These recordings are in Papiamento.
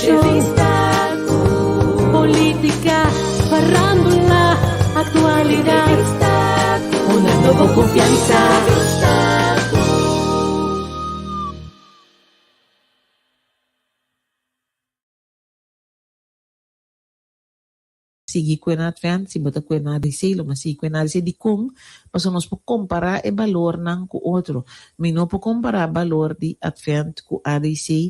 Entrevista, politica, farandula, actualidad. Una nueva confianza. Sigui ku e na Advent, si bo ta ku e na ABC, lo mas sigui ku e na ABC. Dikon? Pasobra nos por kompará e balornan ku otro. Mi no por kompará balor di Advent ku ABC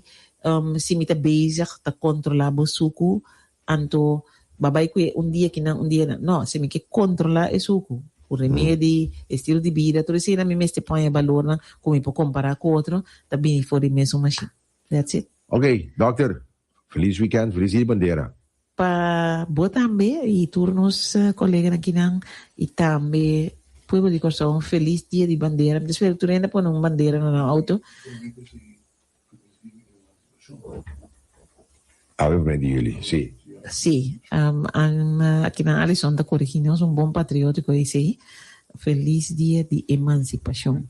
si mi ta bezig ta kontrolá bo suku, anto bo a bai ku e un dia kinan, un dia nan. No, si mi ke kontrolá e suku, ku remedi, estilo di bida, tur eseinan mi mester pon e balornan ku mi por kompará ku otro, ta bini for di mesun mashin. That's it. Ok, dokter, felis weekend, felis dia di bandera. Pa bo tambe y tur nos coleganan kinan y tambe pueblo di Corsou un felis dia di bandera. Mi ta spera tur hende a pone un bandera na nan auto. Awe prome di juli, si. Si, akinan Alison ta corigi nos, un bon patriotico esey. Felis dia di emancipacion.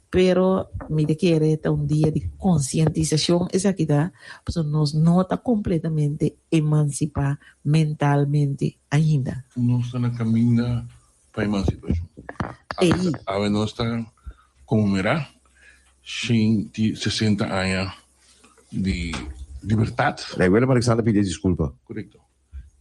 Pero mi ta kere ta un dia di konsientisashon esaki ta, pasobra nos no ta kompletamente emansipá mentalmente ainda. Nos ta na kaminda pa emansipashon. Ei. Awe nos ta konmemerá 160 aña di libertat. Rei Willem Alexander pidi e diskulpa. Korekto.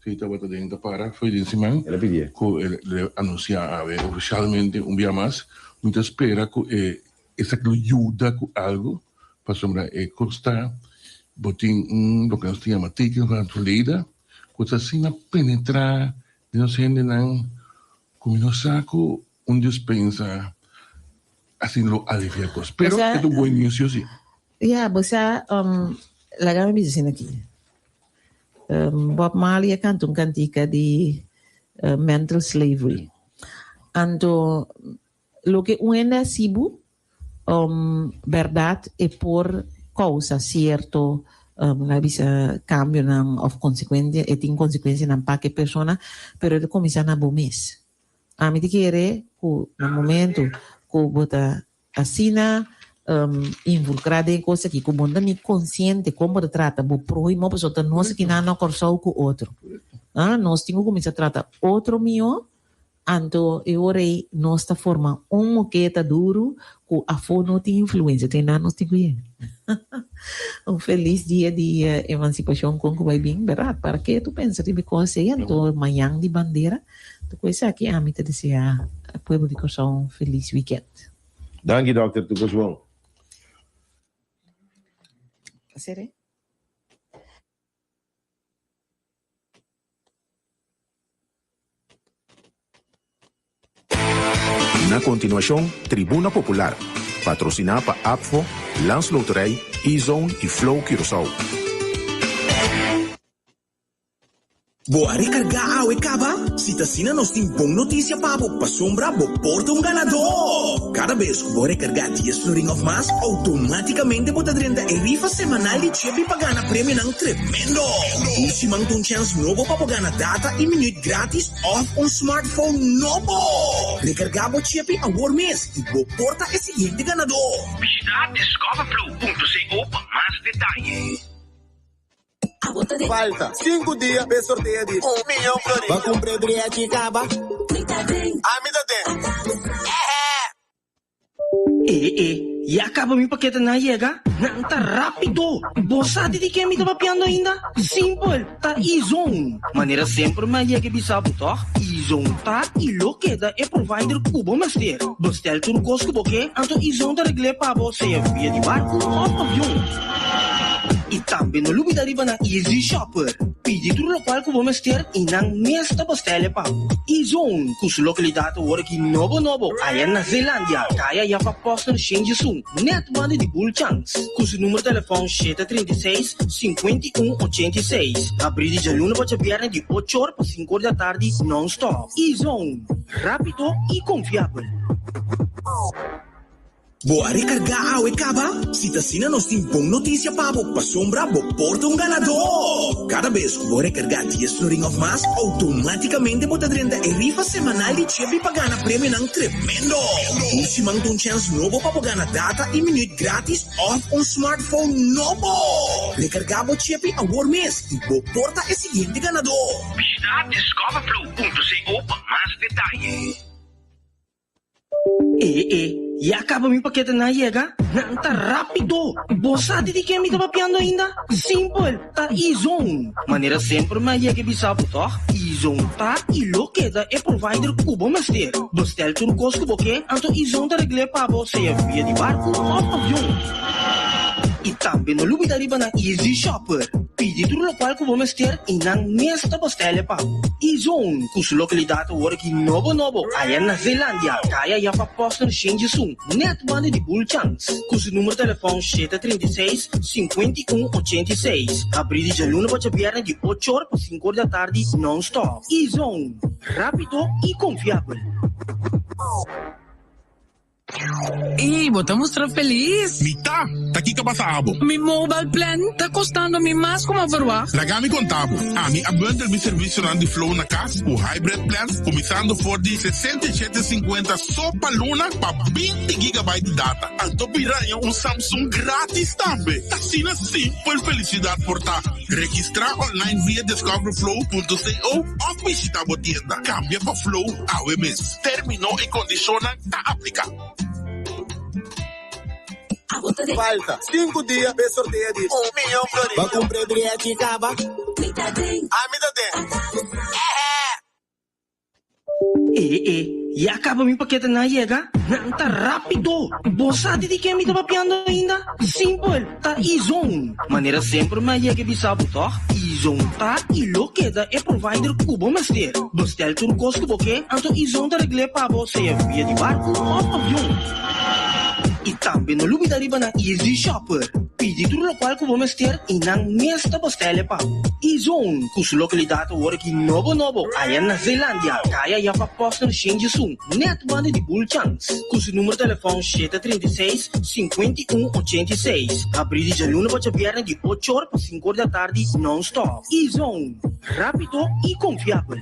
Si tabata den ta para fo'i den siman El a pidié. ku el lo anunsiá awe ofisialmente un bia mas. Mi ta spera ku e esaki lo yuda ku algu pasobra e kos ta bo tin un loke nos ta yama teken van het verleden ku ta asina penetrá den nos hendenan ku mi no sa ku un despensa asina lo aliviá kos. Pero e ta un buen inicio si. Ya, bo sa, laga mi bisa asina aki. Bob Marley a canta un cantica di mental slavery. Anto loke un hende a sibu, berdad e por causa cierto laga bisa cambionan of consecuencia, e tin consecuencianan pa ke persona, pero e ta cuminsa na bo mes. Ami ta kere cu na momento cu bo ta Asina involucra den e cos aki cu bo no ta ni consciente con bo ta trata bo prohimo pasobra ta nos aki nan na Corsou cu otro. Nos tin cu cuminsa trata otro miho anto e ora ey nos ta forma un moketa duro cu afo no tin influencia te nan nos tin cu yega. Un feliz dia di emancipacion con cu bay bin berdad para ke tu pensa riba e cos ey anto mañan di bandera. Ku esaki ami ta desea pueblo di Kòrsou un felis wikènt. Danki dòkter tur kos bon. Seré. Na kontinuashon Tribuna Popular, patrosiná pa APFO, Landsloterij, E-Zone i Flow Curaçao. Bo a rekargá awe kaba? Si ta asina nos tin bon notisia pa bo, pasobra bo por ta un ganadó! Kada bes ku bo rekargá dies florin òf mas, outomátikamente bo ta drenta e rifa semanal di Chippy pa gana premionan tremendo! Tur siman ta un chèns nobo pa bo gana data i minüt grátis òf un smartphone nobo! Rekargá bo Chippy awor mes i bo por ta e siguiente ganadó! Bishitá discoverflow.co pa mas detaye. Falta sinku dia p'e sorteo di un miyon florin. Bo a kumpra e drechi kaba? Ami ta den. E e, ya kaba mi paketenan a yega? Nan ta rápido! Bo sa di di ken mi ta papiando ainda? Simpel, ta E-Zone! Manera semper mi a yega e bisa bo tòg? E-Zone ta i lo keda e provider ku bo mester. Bestel tur kos ku bo ke, anto E-Zone ta regl'é pa bo sea via di barku òf avion. I tambe no lubida riba nan Easy Shopper. Pidi tur lokual ku bo mester i nan mes ta bastele pa bo. E-Zone, ku su lokalidat awor aki nobo nobo aya na Zeelandia, kaya Jaffa Posner Shenjesun, nèt banda di Bulchans. Ku su numero telefòn 736, 51 86. Habrí di djaluna pa djabièrnè di ocho or pa sinku or di atardi nòn-stòp. E-Zone, rápido i konfiabel. Bo a rekargá awe kaba? Si ta asina nos tin bon notisia pa bo, pasobra bo por ta un ganadó! Kada bes ku bo rekargá dies florin òf mas, outomátikamente bo ta drenta e rifa semanal di Chepi pa gana premionan tremendo! Tur siman ta un chèns nobo pa bo gana data i minüt grátis òf un smartphone nobo! Rekargá bo Chepi awor mes i bo por ta e siguiente ganadó! Bishita discoverflow.co pa mas detaye. E e, ya kaba mi paketenan a yega? Nan ta rápido! Bo sa di di ken mi ta papiando ainda? Simpel, ta E-Zone! Manera semper mi a yega e bisa bo tòg? E-Zone ta i lo keda e provider ku bo mester. Bestel tur kos ku bo ke, anto E-Zone ta regl'é pa bo sea via di barku òf avion. I tambe no lubida riba nan Easy Shopper. Pidi tur lokual ku bo mester i nan mes ta bestel e pa bo. E-Zone, ku su lokalidat awor aki nobo nobo aya na Zeelandia, kaya Jaffa Posner Shenjisun, nèt banda di Bulchans. Ku su numero telefòn 736, 51 86. Habrí di djaluna pa djabièrnè di ocho or pa sinku or di atardi nòn-stòp. E-Zone, rápido i konfiabel. Ey, bo ta mustra felis. Mi ta! Ta kiko a pasa abo? Mi mobile plan ta kostando mi mas ku mi a verwagt. Laga mi konta bo. Ami a bundel mi servisionan di Flow na kas ku hybrid plans kuminsando for di 67 sinkuenta so pa luna pa 20 gigabyte di data. Anto biraña un Samsung gratis tambe. Asina simpel felisidat por ta. Registrá online via discoverflow.co òf bishita bo tienda. Kambia pa Flow awe mes. Término i kondishonnan ta apliká. Falta sinku dia p'e sorteo di un miyon florin. Bo a kumpra e drechi kaba? Ami ta den. E e, ya kaba mi paketenan a yega? Nan ta rápido! Bo sa di di ken mi ta papiando ainda? Simpel! Ta E-Zone! Manera semper mi a yega e bisa bo tòg? E-Zone ta i lo keda e provider ku bo mester. Bestel tur kos ku bo ke, anto E-Zone ta regl'é pa bo sea via di barku òf avion. I tambe no lubida riba nan Easy Shopper. Pidi tur lokual ku bo mester i nan mes ta bestel e pa bo. E-Zone, ku su lokalidat awor aki nobo nobo aya na Zeelandia, kaya Jaffa Posner Shenjisun. Nèt banda di Bulchans, ku su numero telefòn 736, 51 86. Habrí di djaluna pa djabièrnè di ocho or pa sinku or di atardi nòn-stòp. E-Zone, rápido i konfiabel.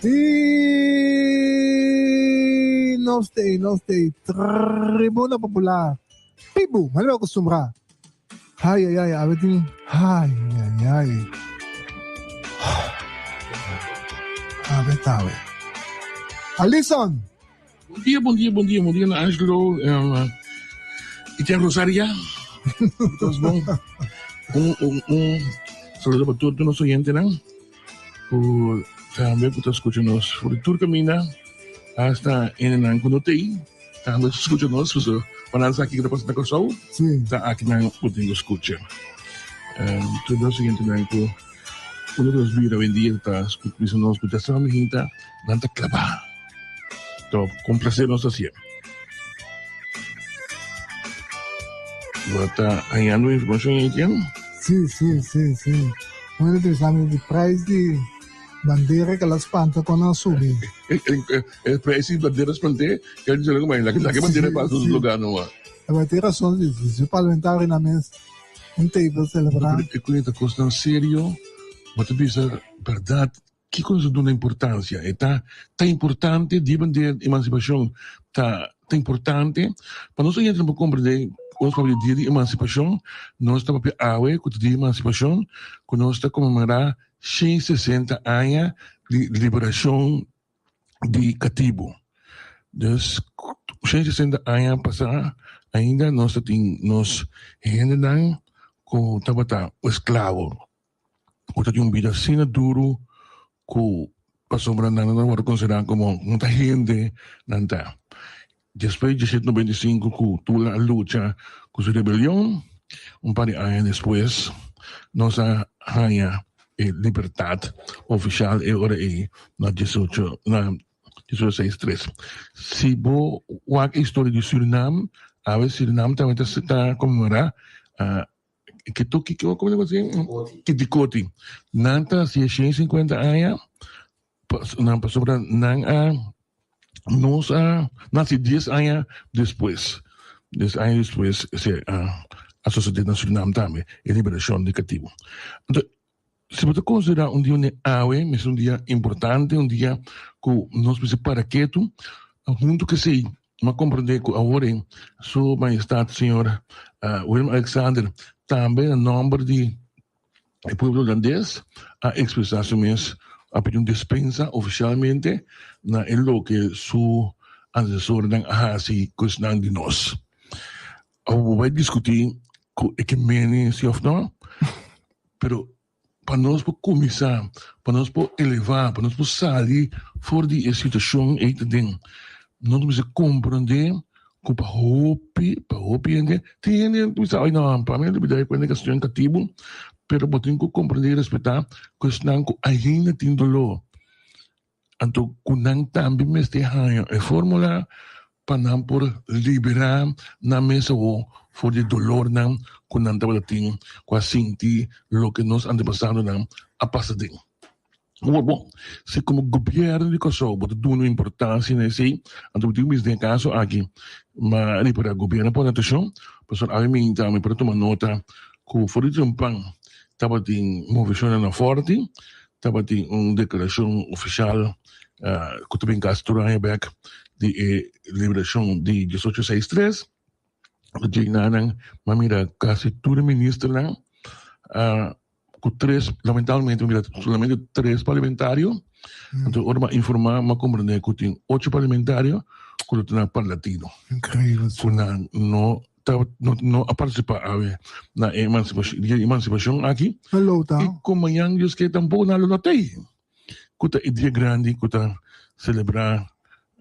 Y nos te, nos te, Tribuna Popular. Pibu, manera acostumbrá. Ay, ay, ay, awe tin, ay, ay, ay. Awe ta awe. Alison! Bon dia, bon dia, bon dia, bon dia na Angelo um, y tia Rosaria. Todos bon. Un, un, un saludo pa tur nos oyentenan. Ku tambe ku ta skucha nos for di tur kaminda hasta hendenan ku no t'ei tambe ta skucha nos pasobra pa nan sa kiko ta pasa na Kòrsou ta aki nan por tin ku skucha. Tur nos oyentenan ku unda ku nos bira oyendia ta bisa nos ku dja sa mi hinta nan ta klabá. To komplaser nos ta hasié. Bo ta hañando informashon ei, Sí, sí, sí, sí. Muy interesante di prijs di bandera que la spanta con a subi. E prijs di bandera spanté, que dice algo mais, la que bandera pa su lugar no. E bai tin rason si, si su parlamentarionan mes un table celebra. E ku ta kosnan serio, bo ta bisa bèrdat, kiko nos a duna importansia? E ta ta importante di bandera di emansipashon ta ta importante pa nos oyente por komprende ku nos papia di dia di emansipashon, nos ta papia awe ku ta dia di emansipashon ku nos ta konmemorá 160 aña di liberashon di katibu. Dus 160 aña pasá ainda nos ta tin nos hendenan ku tabata esklabo, ku ta tin un bida asina duru ku pasobra nan no ta wòrdu konsiderá komo no ta hende nan ta. Despues di 1795 ku Tula a lucha ku su rebelion, un par di aña despues nos a haña e libertat ofishal e ora ei na diesocho na diesocho seis tres. Si bo wak e historia di Surinam, awe Surinam tambe ta ta konmemorá Kitoki, komo ta si? Kitikoti. Nan ta hasi e 150 aña nan pasobra nan a nos a nasi dies aña despues dies aña despues se a a sosode na Surinam tambe e liberashon di katibu. Anto si bo ta konsidera un dia di awe mester un dia importante un dia ku nos mester para ketu huntu ku esei mi a komprende ku awor ei su Majestad Señor Willem Alexander tambe na nomber di E pueblo hulandes a expresa su mes, a pidi un despensa oficialmente na e loke su ancesornan a haci cu esnan di nos. Awor bo bay discuti cu e ke mene si of no, pero pa nos por cuminsa, pa nos por eleva, pa nos por sali for di e situacion ey ta den, nos mester comprende ku pa hopi, pa hopi hende, tin hende ku bisa, ay no, pa mi a lubida e kuenta ku a studia katibu, pero bo tin ku komprende i respetá ku esnan ku ainda tin doló, anto ku nan tambe mester haña e fórmula pa nan por liberá nan mes awor for di dolornan ku nan tabata tin, ku a sinti loke nos antepasadonan a pasa den. Awor bon, si komo gobièrnu di Kòrsou bo ta duna importansia na esei, anto bo tin ku bisa den e kaso aki, ma ripará gobièrnu a pone atenshon, pasobra awe minta mi por a tuma nota ku for di trempan tabatin moveshonnan na Fòrti, tabatin un deklarashon ofishal ku ta bin kasi tur aña bèk di e liberashon di diesocho seis tres, djei-nan mi a mira kasi tur e ministernan a. ku tres, lamentablemente mi mira solamente tres parlamentario, anto ora mi a informa mi a comprende ku tin ocho parlamentario ku lo ta na Parlatino. Increíble. Ku nan no ta no no a participa awe na e emancipacion dia di emancipacion aki. Hello ta. I ku mañan Dios ke tampoco nan lo no ta ei. Ku ta e dia grandi ku ta celebra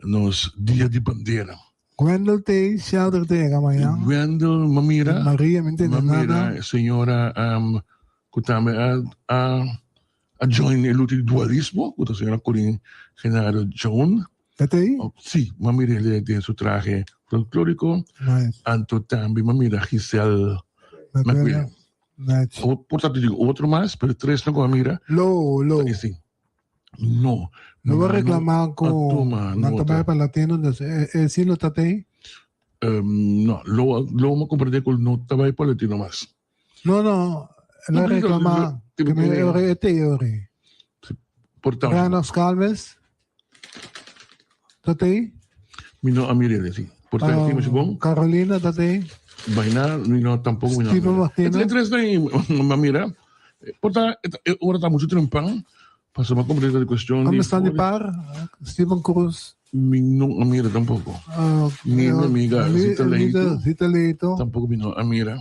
nos dia di bandera. Wendel te shelter te yega mañan. Wendel ma mira. Maria mi ntende nada. Ma mira señora um, ku tambe a a a join e lucha di dualismo, ku ta señora Corinne Genaro Joan. Ta te? Oh, si, ma mira ele den su traje folklorico. Nice. Anto tambe ma mira Giselle McWilliam. Nice. Por tanto digo otro mas, pero tres no ku a mira. Lo, lo. Sí. No. No va a reclamar con nan ta bai pa Latino, dus e, e si lo ta tei? Um, no, lo, lo me comprende que no ta bai pa Latino mas. No, no, la reclama que me ore e te ore. Por tanto. Ranox Calmes, ta tei? Mi no a mire sí. Por tanto, uh, bon. Carolina ta tei? Baina, mi no tampoco mi no. Steven Martina. Entre tres na mira. Por ta, ora ta mucho trempan. Pasobra mi a comprende di cuestion di. Ando di par, Steven Cruz. Mi no a mira tampoco. Ni mi amiga Zita Leito. Zita Leito. Tampoco mi no a mira.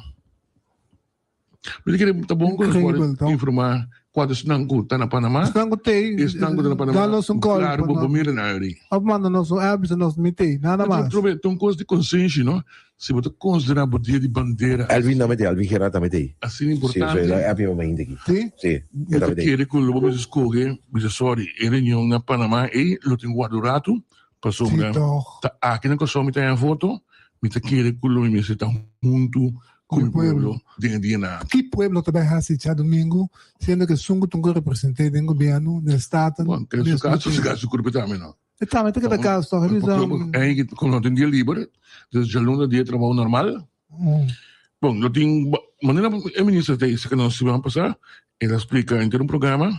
Mi ta kere ta bon cu nos por informa cua ta esnan cu ta na Panama. Esnan cu tey. Esnan cu ta na Panama. Da nos un call. Claro, bo mira na eri. Of manda nos un app, bisa nos mi tey. Nada mas. Trobe, ta un cos di consenshi, no? Si bo ta considera bo dia di bandera. Elvin tambe tey, Elvin Gerard tambe tey. Asina importante. Si, so el a app mi mainta aki. Si? Si, e Mi ta tambe tey. kere cu lo bo mester scoge, bisa sorry, e reunion na Panama ey lo tin guarda un rato, pasobra Si toch. ta aki na Kòrsou mi ta haña voto, mi ta kere cu lo mi mester ta hunto cu mi pueblo den e dia na. Ki pueblo ta bay haci djadomingo, siendo cu esun cu tin cu represente den gobierno, den Staten, Bon, den su caso, su caso cu tambe no. E tambe ta keda kas toch? Eigenlijk como no tin dia liber, dus djaluna dia trabou normal. Bon, no tin manera e minister ta bisa ku nos siman pasá, el a splika henter un programa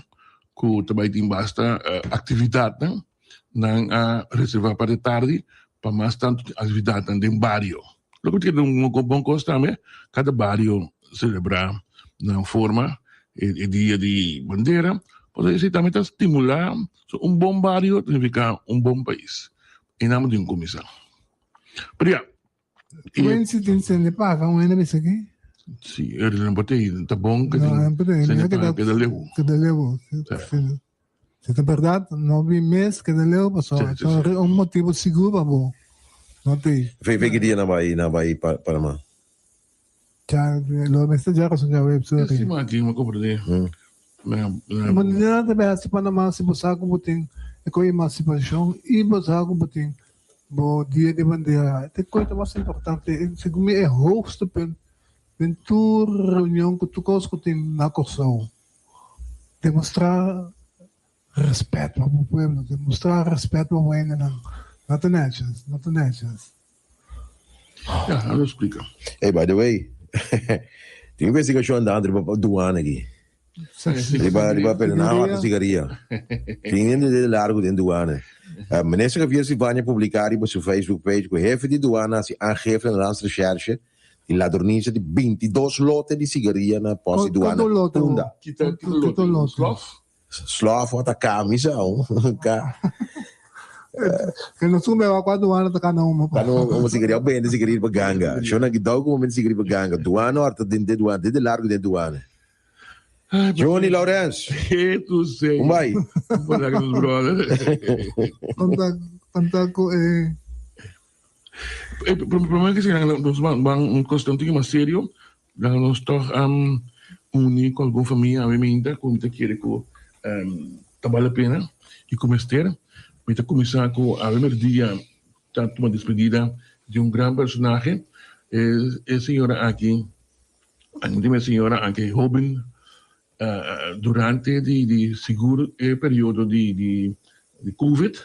ku ta bai tin basta aktividatnan nan a reservá pa de tardi pa mas tantu tin aktividatnan den bario. Loke ta keda un bon kos tambe, kada bario selebrá nan forma e dia di bandera, pasobra esei tambe ta stimulá So un bon bario ta nifica un bon pais. E nan tin cuminsa. Pero ya. Quincy tin sende paga un hende bisa aki? Si, e no por tei, ta bon que tin sende paga keda leu. Keda leu. Si ta berdad, no bin mes keda leu pasobra un motibo sigur pa bo no tei. Fe ki dia nan bai nan bai Panama? Ja, lo mester ja rason ja web, sorry. Si ma aki, ma comprende. Manera ta bay haci Panama si bo sa cu bo tin e cu emancipacion y bo sa cu bo tin bo dia di bandera. E cu ta mas importante, segun mi e hoogste punt den tur reunion cu tur cos cu tin na Corsou. Demostra respet pa bo pueblo, demostra respet pa bo hendenan. No ta netjes, no ta netjes. Ja, lo splika. Hey, by the way, tin investigashon andando riba duana aki. Riba riba perna hòrta sigaria. Tin hende de largu den duana. Minister Javier Silvania publiká riba su Facebook page ku hefe di duana hasi aangifte na Landsrecherche di ladronisia di bintidos lote di sigaria na pòst di duana Punda. Kita lote? Slof? Slof a ta mi sa ka. Que no sube wa kwa duana ta kana uma. Kana uma sigaria bende sigaria pa ganga. Shona ki dou como bende sigaria pa ganga. Duana horta den de duana, den de largo den duana. Johnny Lawrence. Tu sei. Un bai. Brother. Conta conta ku e Prome que nos ban un cuestion tiki mas serio, Dan nos tog uni cu algun famia awe minta cu mi ta kere cu ta bal la pena y cu mester. Mi ta cuminsa cu awe merdia ta tuma despedida di un gran personahe. E señora aki, e señora aki hoben durante di sigur e periodo di covid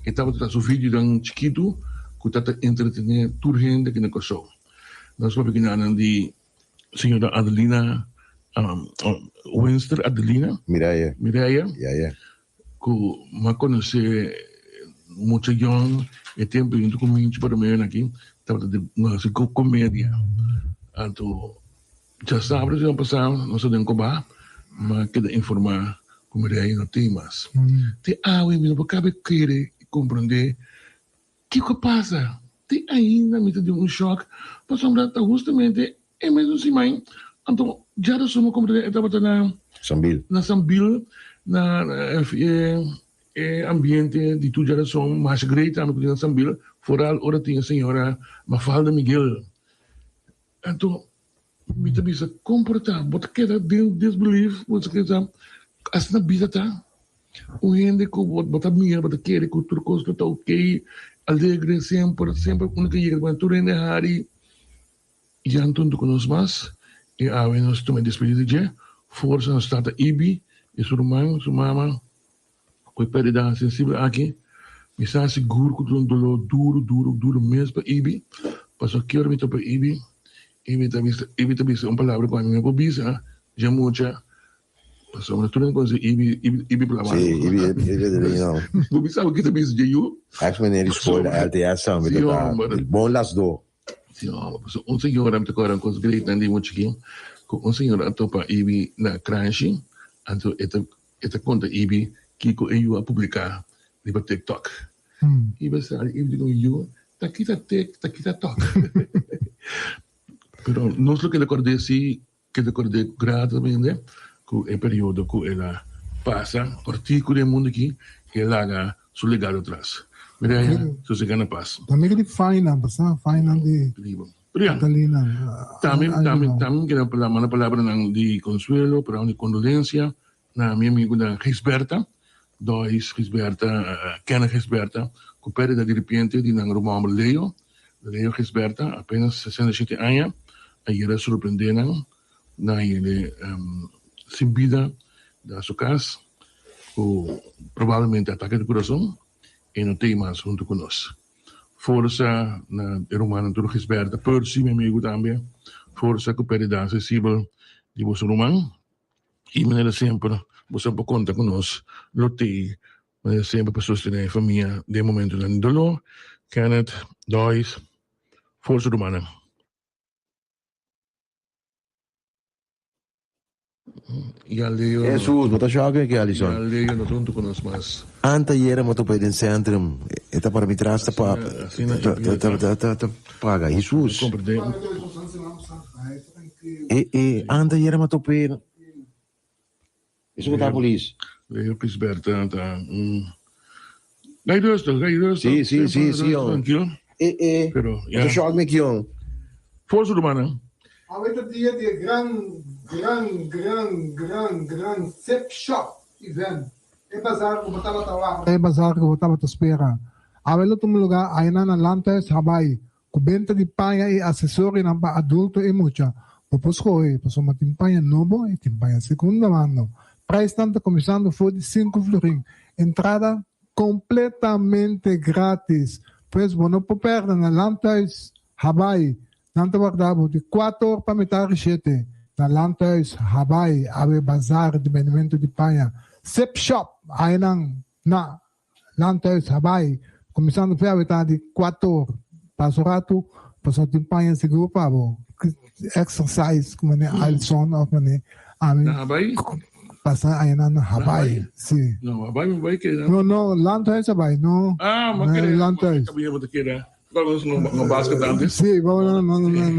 e tabata ta su videonan chikitu ku ta ta entretene tur hende aki na Kòrsou. Nos papia kinanan di señora Adelina Winster Adelina Mireya Mireya ku mi a konosé mucha yòn e tempu huntu ku Minchi Baromeo aki tabata hasi komedia anto Djasabra siman pasá nos a den Cobá, ma keda informá ku mi rei no tin mas. Te awe mi no por kabe kere i komprondé kiko a pasa. Te ainda mi ta den un shòk pasobra ta hustamente e mesun siman anto djarason mi komprondé e tabata na Sambil. Na Sambil na e ambiente di tur djarason masha grei tambe ku tin na Sambil foral ora tin e señora Mafalda Miguel. Anto mi ta bisa, Kon por ta? Bo ta keda den disbelief, bo ta keda asina bida ta? Un hende ku bo ta mira, bo ta kere ku tur kos lo ta ok, alegre semper, semper unda ke yega ta tur hende hari. Ya no ta ku nos mas i awe nos tuma e despedida di dje. Forsa nos tata Ibi i su ruman, su mama. Ku e pèrdida sensibel aki, mi sa sigur ku ta un doló duru, duru, duru mes pa Ibi. Pasobra ki ora mi topa Ibi, Ibi ta bisa, Ibi ta bisa un palabra ku ami no por bisa dje mucha, pasobra tur hende konosé Ibi, Ibi, Ibi por laba. Sí, Ibi, Ibi ta den no. Bo bisa bo ki ta bisa dje yu. Ex meneer di skol na LTS tambe Sí, ta ta homber. bon lasdó. Sí, homber. Pasobra un señora, mi ta kòrda un kos great nan di mucha chikí, ku un señora a topa Ibi na Kranshi, anto e ta E ta konta Ibi kiko e yu a publiká riba TikTok. Ibi a sali, Ibi di ku mi yu ta kita tik, ta kita tok. Pero nos lo keda kord'é si, keda kord'é gratamente ku e periodo ku el a pasa kòrtiku den mundu aki, el a laga su legado atras. Mireya, sosegá na pas. Tambe di Faina, basta Faina di Catalina. Tambe, tambe, tambe mi keda manda palabranan di konsuelo, palabranan di kondolensia na mi amigunan Gisberta, Dois Gisberta, Kenneth Gisberta, ku pèrdida di repente di nan ruman hòmber Leo, Leo Gisberta, apenas 67 aña, ayer a sorprendé nan na hende sin bida na su kas, ku probablemente atake di kurason. E no t'ei mas huntu ku nos. Forsa na e rumannan tur Gisberta, Percy mi amigu tambe. Forsa ku perdida sensibel di boso ruman. I manera semper boso por konta ku nos lo t'ei manera semper pa sostené e famia den momentunan di doló. Kenneth, Dois, forsa rumannan. Hesus, bo ta shock aki, Alison. Ya Leo no ta huntu ku nos mas. Anteayera mi a topa e den Centrum. E ta para mi tras ta pa ta paga. Hesus. E e anteayera mi a topa e. Esun ku ta polis. Leo Pisberta ta un Gai rustig, gai rustig. Si, si, si, si, jong. Tranquilo. E, e. Pero, ya. Bo ta shock mi aki, jong. Forsa rumannan. Awe ta dia di e gran, gran, gran, gran, gran Sip Shop event. E bazar ku bo tabata warda, e bazar ku bo tabata spera. Awe lo tuma lugar aynan na Landhuis Habaai, Ku benta di paña i asesorionan pa adulto i mucha, bo por skohe pasobra tin paña nobo i tin paña segunda mano. Prijsnan ta kuminsando for di sinku florin. Entrada kompletamente gratis. Pues bo no por pèrdè na Landhuis Habaai. Nan ta warda bo di kuater pa mitar di shete na Landhuis Habaai, awe bazar di bendimentu di paña. Sip Shop, ayanan na Landhuis Habaai, kuminsando fe awe ta di kuator paso ratu, pasobra tin paña sigur pa bo. Extra size ku mane Alson of mane ami Na Habaai? pasa añanan na Habaai, si. No, Habaai mi bai keda. No, no, Landhuis Habaai, no. Ah, ma Na kere, Landhuis. ma kabia bo ta keda. Kòl nos no no basket antes? Si, bo no no no no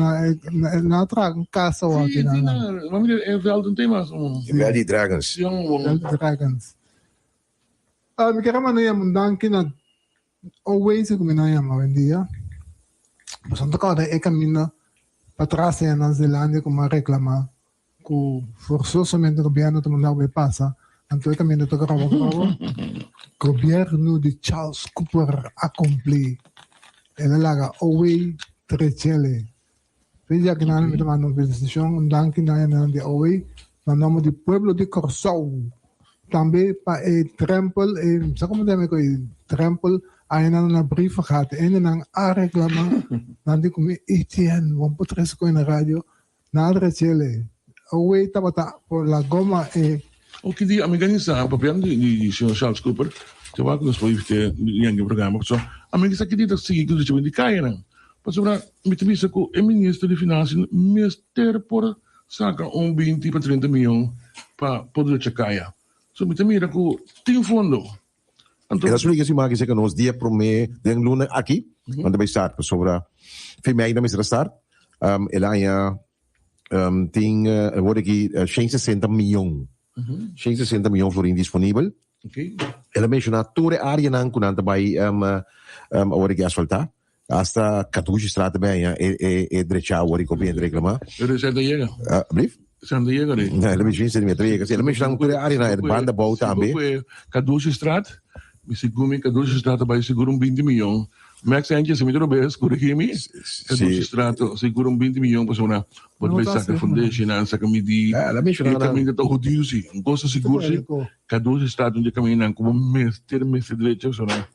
na traha un kasa wak Si, si, na, ma mira e veld un tema un. E veld di Dragons. Si, un. Veld di Dragons. Mi ker a manda yama un danki na Always ku mi nan yama awendia. Pasobra mi ta kòrda e kaminda patras ei na Zeelandia ku mi a reklamá ku forsosamente gobièrnu ta manda bo e pasa, anto e kaminda ta grobo grobo. Gobièrnu di Charles Cooper a kumplí. El a laga Owei trechele. Feliz dia akinan mi ta manda un felisitashon, un danki na hendenan di Owei na nòmber di pueblo di Kòrsou. Tambe pa e drèmpel, e sa komo ta yama e kos ei, drèmpel a hendenan na Brievengat. E hendenan a reklamá, nan di ku mi, Etienne, bo por trese kos na radio? Nan a trechele. Owei tabata por la goma e. Oki di ami ganisa papiando di señor Charles Cooper, te wak nos por evite yangi programa pasobra ami kisa ki di ta sigui ku dicho di kayanan. Pasobra mi ta bisa ku e minister di finansia mester por saka un binti pa trinta miyon pa por drecha kaya. So mi ta mira ku tin fondo. Anto. E ta splika si maki seka nos dia prome den luna aki nan ta bai start pasobra fin mei nan mester a start. El aña tin awor aki shen sesenta miyon, shen sesenta miyon florin disponibel. El a menshoná tur e áreanan ku nan ta bai awor aki asfaltá. Hasta Katushi-straat ta bai aña e drechá awor i kopi hende reklamá. Pero esei ta yega. Ablief? Esei no ta yega de. No, el a menshoná esei ta yega. Si, el a menshoná tur e áreanan, e banda bou tambe. Si bo kue Katushi-straat, mi sigur mi Katushi-straat ta bai sigur un binti miyon. Max Sanchez, si mi ta robes, corrigi mi. Katushi-straat sigur un binti miyon pasobra bo ta bai saka fundeshinan, saka midí. El a menshoná E kaminda ta hudiu si. Un kos ta sigur si, Katushi-straat un di e kamindanan ku bo mester mester drecha pasobra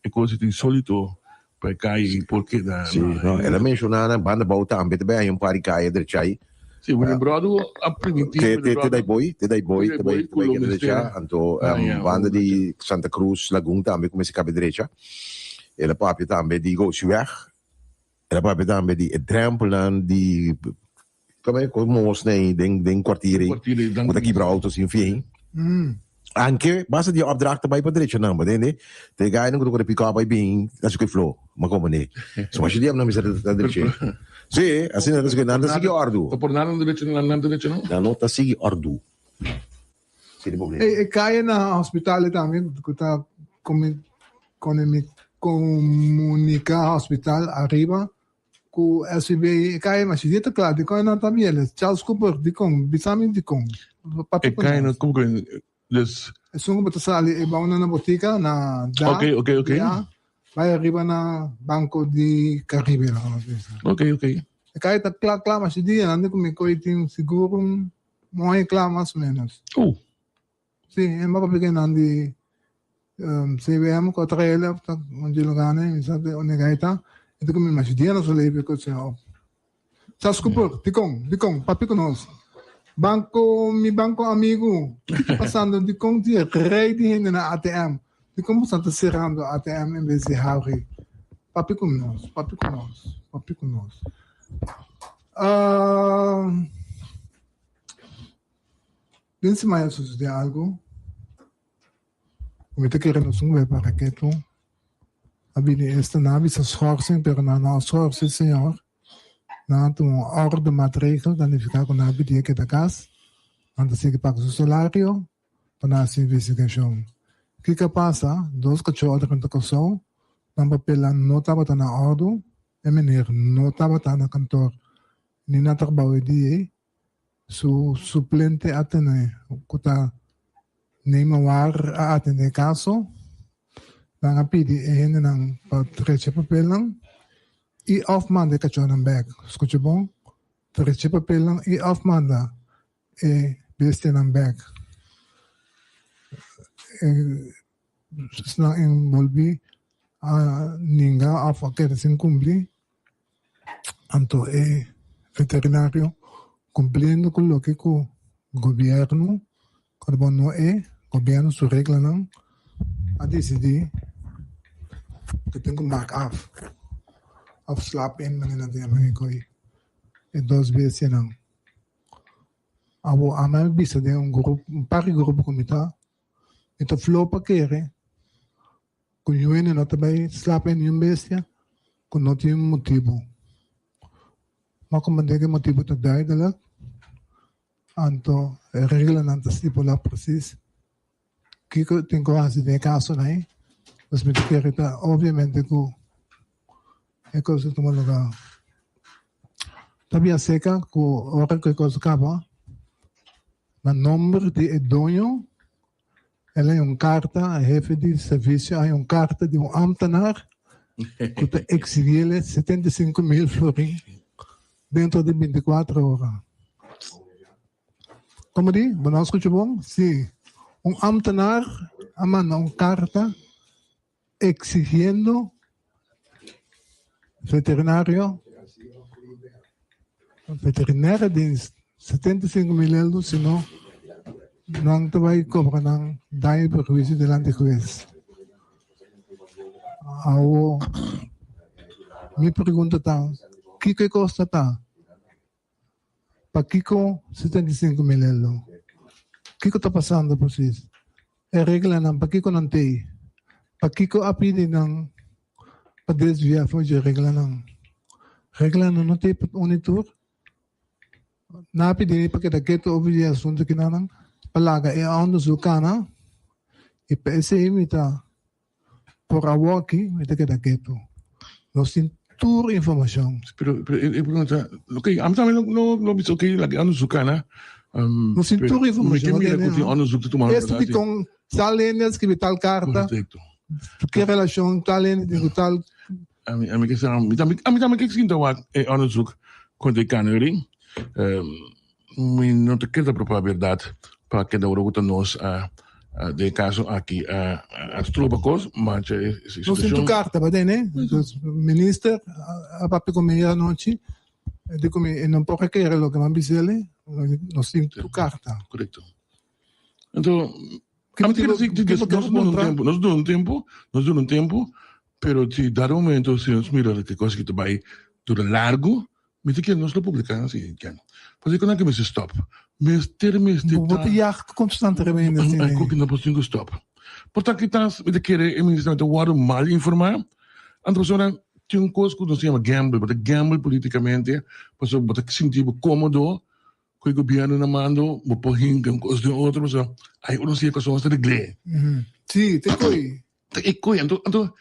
e kos ta insolito. Pa e kaya i por keda Sí, no, el a menshoná na banda bou tambe ta bai haña un par di kaya drechai. Sí, William Brodo a primintí Te, William te, te Brodo dai boi, te dai boi, te te dai bai, boi te ku bai lo keda mester drecha. Anto, haña banda un di Santa Cruz Lagun tambe kuminsá kabe drecha. El a papia tambe di Gosiweg. El a papia tambe di e drèmpelnan di Kome ku mos nei den den kwartier ei ku ta kibra auto sin fin. Anke basta di e opdracht ta bai pa drecha nan, bo tende? Te e gainan ku ta kore pick up ai bin ta sigui flo, ma komo ne. So masha dia nan mester ta drecha. Si, asina ta sigui, nan ta sigui òrdu. Ta por nan drecha nan ta drecha no? Nan no ta sigui òrdu. Si di problema. E kaya na hospital tambe ku ta komunika hospital ariba Ku SVB e kaya mas si ta kla dikon e nan ta biel Charles Cooper dikon bisa mi dikon papia ku E kaya nos. no como que dus. Esun ku bo ta sali e bou nan na botika na da Ok ok ok. bia bai ariba na Banco di Caribe laga nos bisa. Ok ok. E kaya ta kla kla mas si dia nan di ku mi koe tin sigur un un aña kla mas o menos. Oh. Si e mapa piki nan di. CWM ku a traele òf ta un dje lugánan mi sa unda e gai ta e ta kuminsá masha dia nos a lei ku esei òf. Chasco por, dikon? Dikon? Papia ku nos. Banko, mi banko amigu, kiko ta pasando? Dikon tin rei di hende na ATM? Dikon boso ta serando ATM en bes di habri? Papia ku nos, papia ku nos, papia ku nos. Den semana a sucede algo cu mi ta kere nos un web para ketu. A bini esta nan a bisa schorsing pero nan no a schorsi señor. Nan a tuma un orde maatregel ta nifica cu nan a pidi e keda cas. Nan ta sigui paga su salario pa nan haci investigacion. Kico a pasa? Dos cachor a drenta Corsou, nan papelnan no tabata na ordo, e meneer no tabata na kantoor ni na trabao e dia ei. Su suplente a tene ku ta Neymar War a atende e kaso. Nan a pidi e hendenan pa trecha e papelnan i òf manda e kachónan bèk. Skucha bon, trecha e papelnan i òf manda e bestianan bèk. Esnan enbolbí a ninga òf a keda sin kumpli, anto e veterinario kumpliendo ku loke ku gobièrnu, kòrda bo no e gobièrnu su reglanan a disidí ku tin ku mak af òf slap in manera nan ta yama e koi e dos bestianan. Awor ami a bisa den un grupo un par di grupo ku mi ta. Mi ta flou pa kere ku yu hende no ta bai slap e niun bestia ku no tin un motibu. Ma komprendé ku e motibu ta duidelik, anto e reglanan ta stipulá presis kiko tin ku hasi den e kasonan ei. Pues mi ta kere ta obviamente ku e kos ta tuma lugá. Ta bia seka ku ora ku e kos kaba. Na nomber di e doño, el a haña un karta, e hefe di servisio a haña un karta di un ámtenar ku ta eksigiel 75.000 florin dentro di 24 ora. Komo di? Bo no a skucha bon? Sí, un ámtenar a manda un karta exigiendo veterinario veterinaire dienst 75 mil euro sino nan ta bai cobra nan daño y perhuicio delante huez. Awo mi pregunta ta kico e costa ta? Pakiko 75 mil euro? Kiko ta pasando precies? E reglanan pakiko nan t'ei? Pakiko a pidi nan pa desvia for dje reglanan? Reglanan no t'ei pa uni tur? Nan a pidi mi pa keda ketu over dje asuntu kinanan pa laga e onderzoek kana i pa esei mi ta Por awoki mi ta keda ketu. Nos tin tur informashon. Pero, pero e pregunta, ok, ami tambe no, no, no bisa ok, laga e onderzoek kana. Um, Nos tin tur informashon. Mi ke mira ku tin onderzoek te tuma. Esta dikon tal hende a skribi tal karta. Korrekto. Ke relashon tal hende tin ku tal. Ami, ami ke sa, mi tambe, ami tambe ke sinta wak e onderzoek kon te kana yori. Um, Mi no ta keda prepará bèrdat pa keda ora ku ta nos a den e kaso aki a a stroba kos, mancha e Nos tin situashon. tur karta pa tene. Dus minister a papia ku mi ayer anochi, e di ku mi e no por a kere loke mi a bis'el, nos tin tur karta. Korekto. Anto, ami ta kere si nos duna un tempu, nos duna un tempu, nos duna un tempu, pero si dado momento si nos mira ku e kos aki ta bai dura largu, Mi ta kere nos lo publica si ken. Pasobra ku nan ke mester stop. Mester mester Bo ta yag constantemente asina. Ay ku no por tin ku stop. Por ta kitas mi ta kere e ministernan ta wordo mal informa. Anto pasobra tin un kos ku nos ta yama gamble. Bo ta gamble politicamente pasobra bo ta sinti bo komodo ku e gobierno na mando bo por hinka un kos den otro pasobra ay ora nos yega kos nos ta regle. Si, te koy. Te koy. Anto anto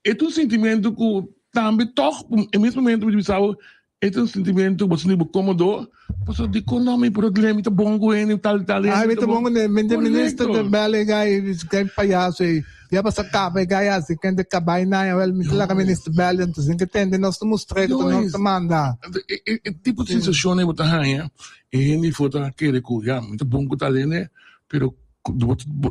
E ta un sintimentu ku tambe tòg e mes momentu mi ta bisa bo e ta un sintimentu bo ta sinti bo kómodo pasobra dikon no mi por a mi ta bon ku hende tal tal hende. Ai mi ta bon ku hende mi ta minister ta bel e gai e payaso ei ya pasa kaba e gai hasi kende kabai nan awel mi ta laga minister bel anto sin ke tende nos ta mustr'é ku nos ta manda. E tipo di sensashon ei bo ta haña e hende for ta kere ku ya mi ta bon ku tal hende pero.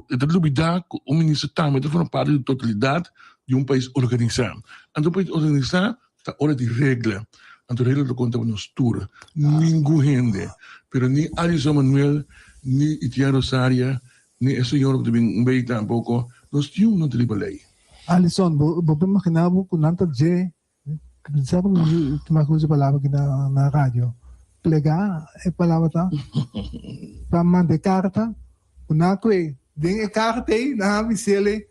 E ta lubida ku un minister tambe ta forma parti di totalidat di un pais organisá. Anto un pais organisá ta ora di regla. Anto regla ta konta pa nos tur. Ningun hende, pero ni Alison Manuel, ni Itienne Rosaria, ni e señor ku ta bin un bei tampoko, nos tin un no ta riba lei. Alison, bo por imaginá bo ku nan ta dje Sa ku mi ta usa e palabra aki na radio, plegá e palabra ta pa manda e karta ku nan a kue den e karta ei nan a bis'el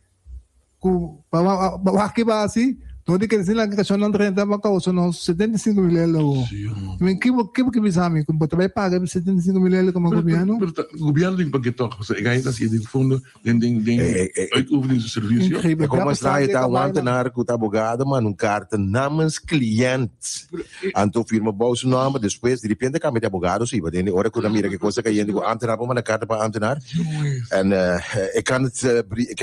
ku pa wak ki basi no di kere sin laga kashonnan drenta pa kousa nos 75 mil el awo. Mi ki bo ki bo ke bisa mi ku bo ta bai paga 75 mil el komo gobièrnu? Pero gobièrnu tin pag'é tòg pasobra e gaya ta hasié den fondo den den den uitoefening su servicio. E como extraño ta un ambtenaar cu ta abogado manda un carta namens client anto firma bou su nomber despues direpente cambia di abogado si pasobra ora cu nan mira ke cosa cayendo cu ambtenaar por manda carta pa ambtenaar en ik kan het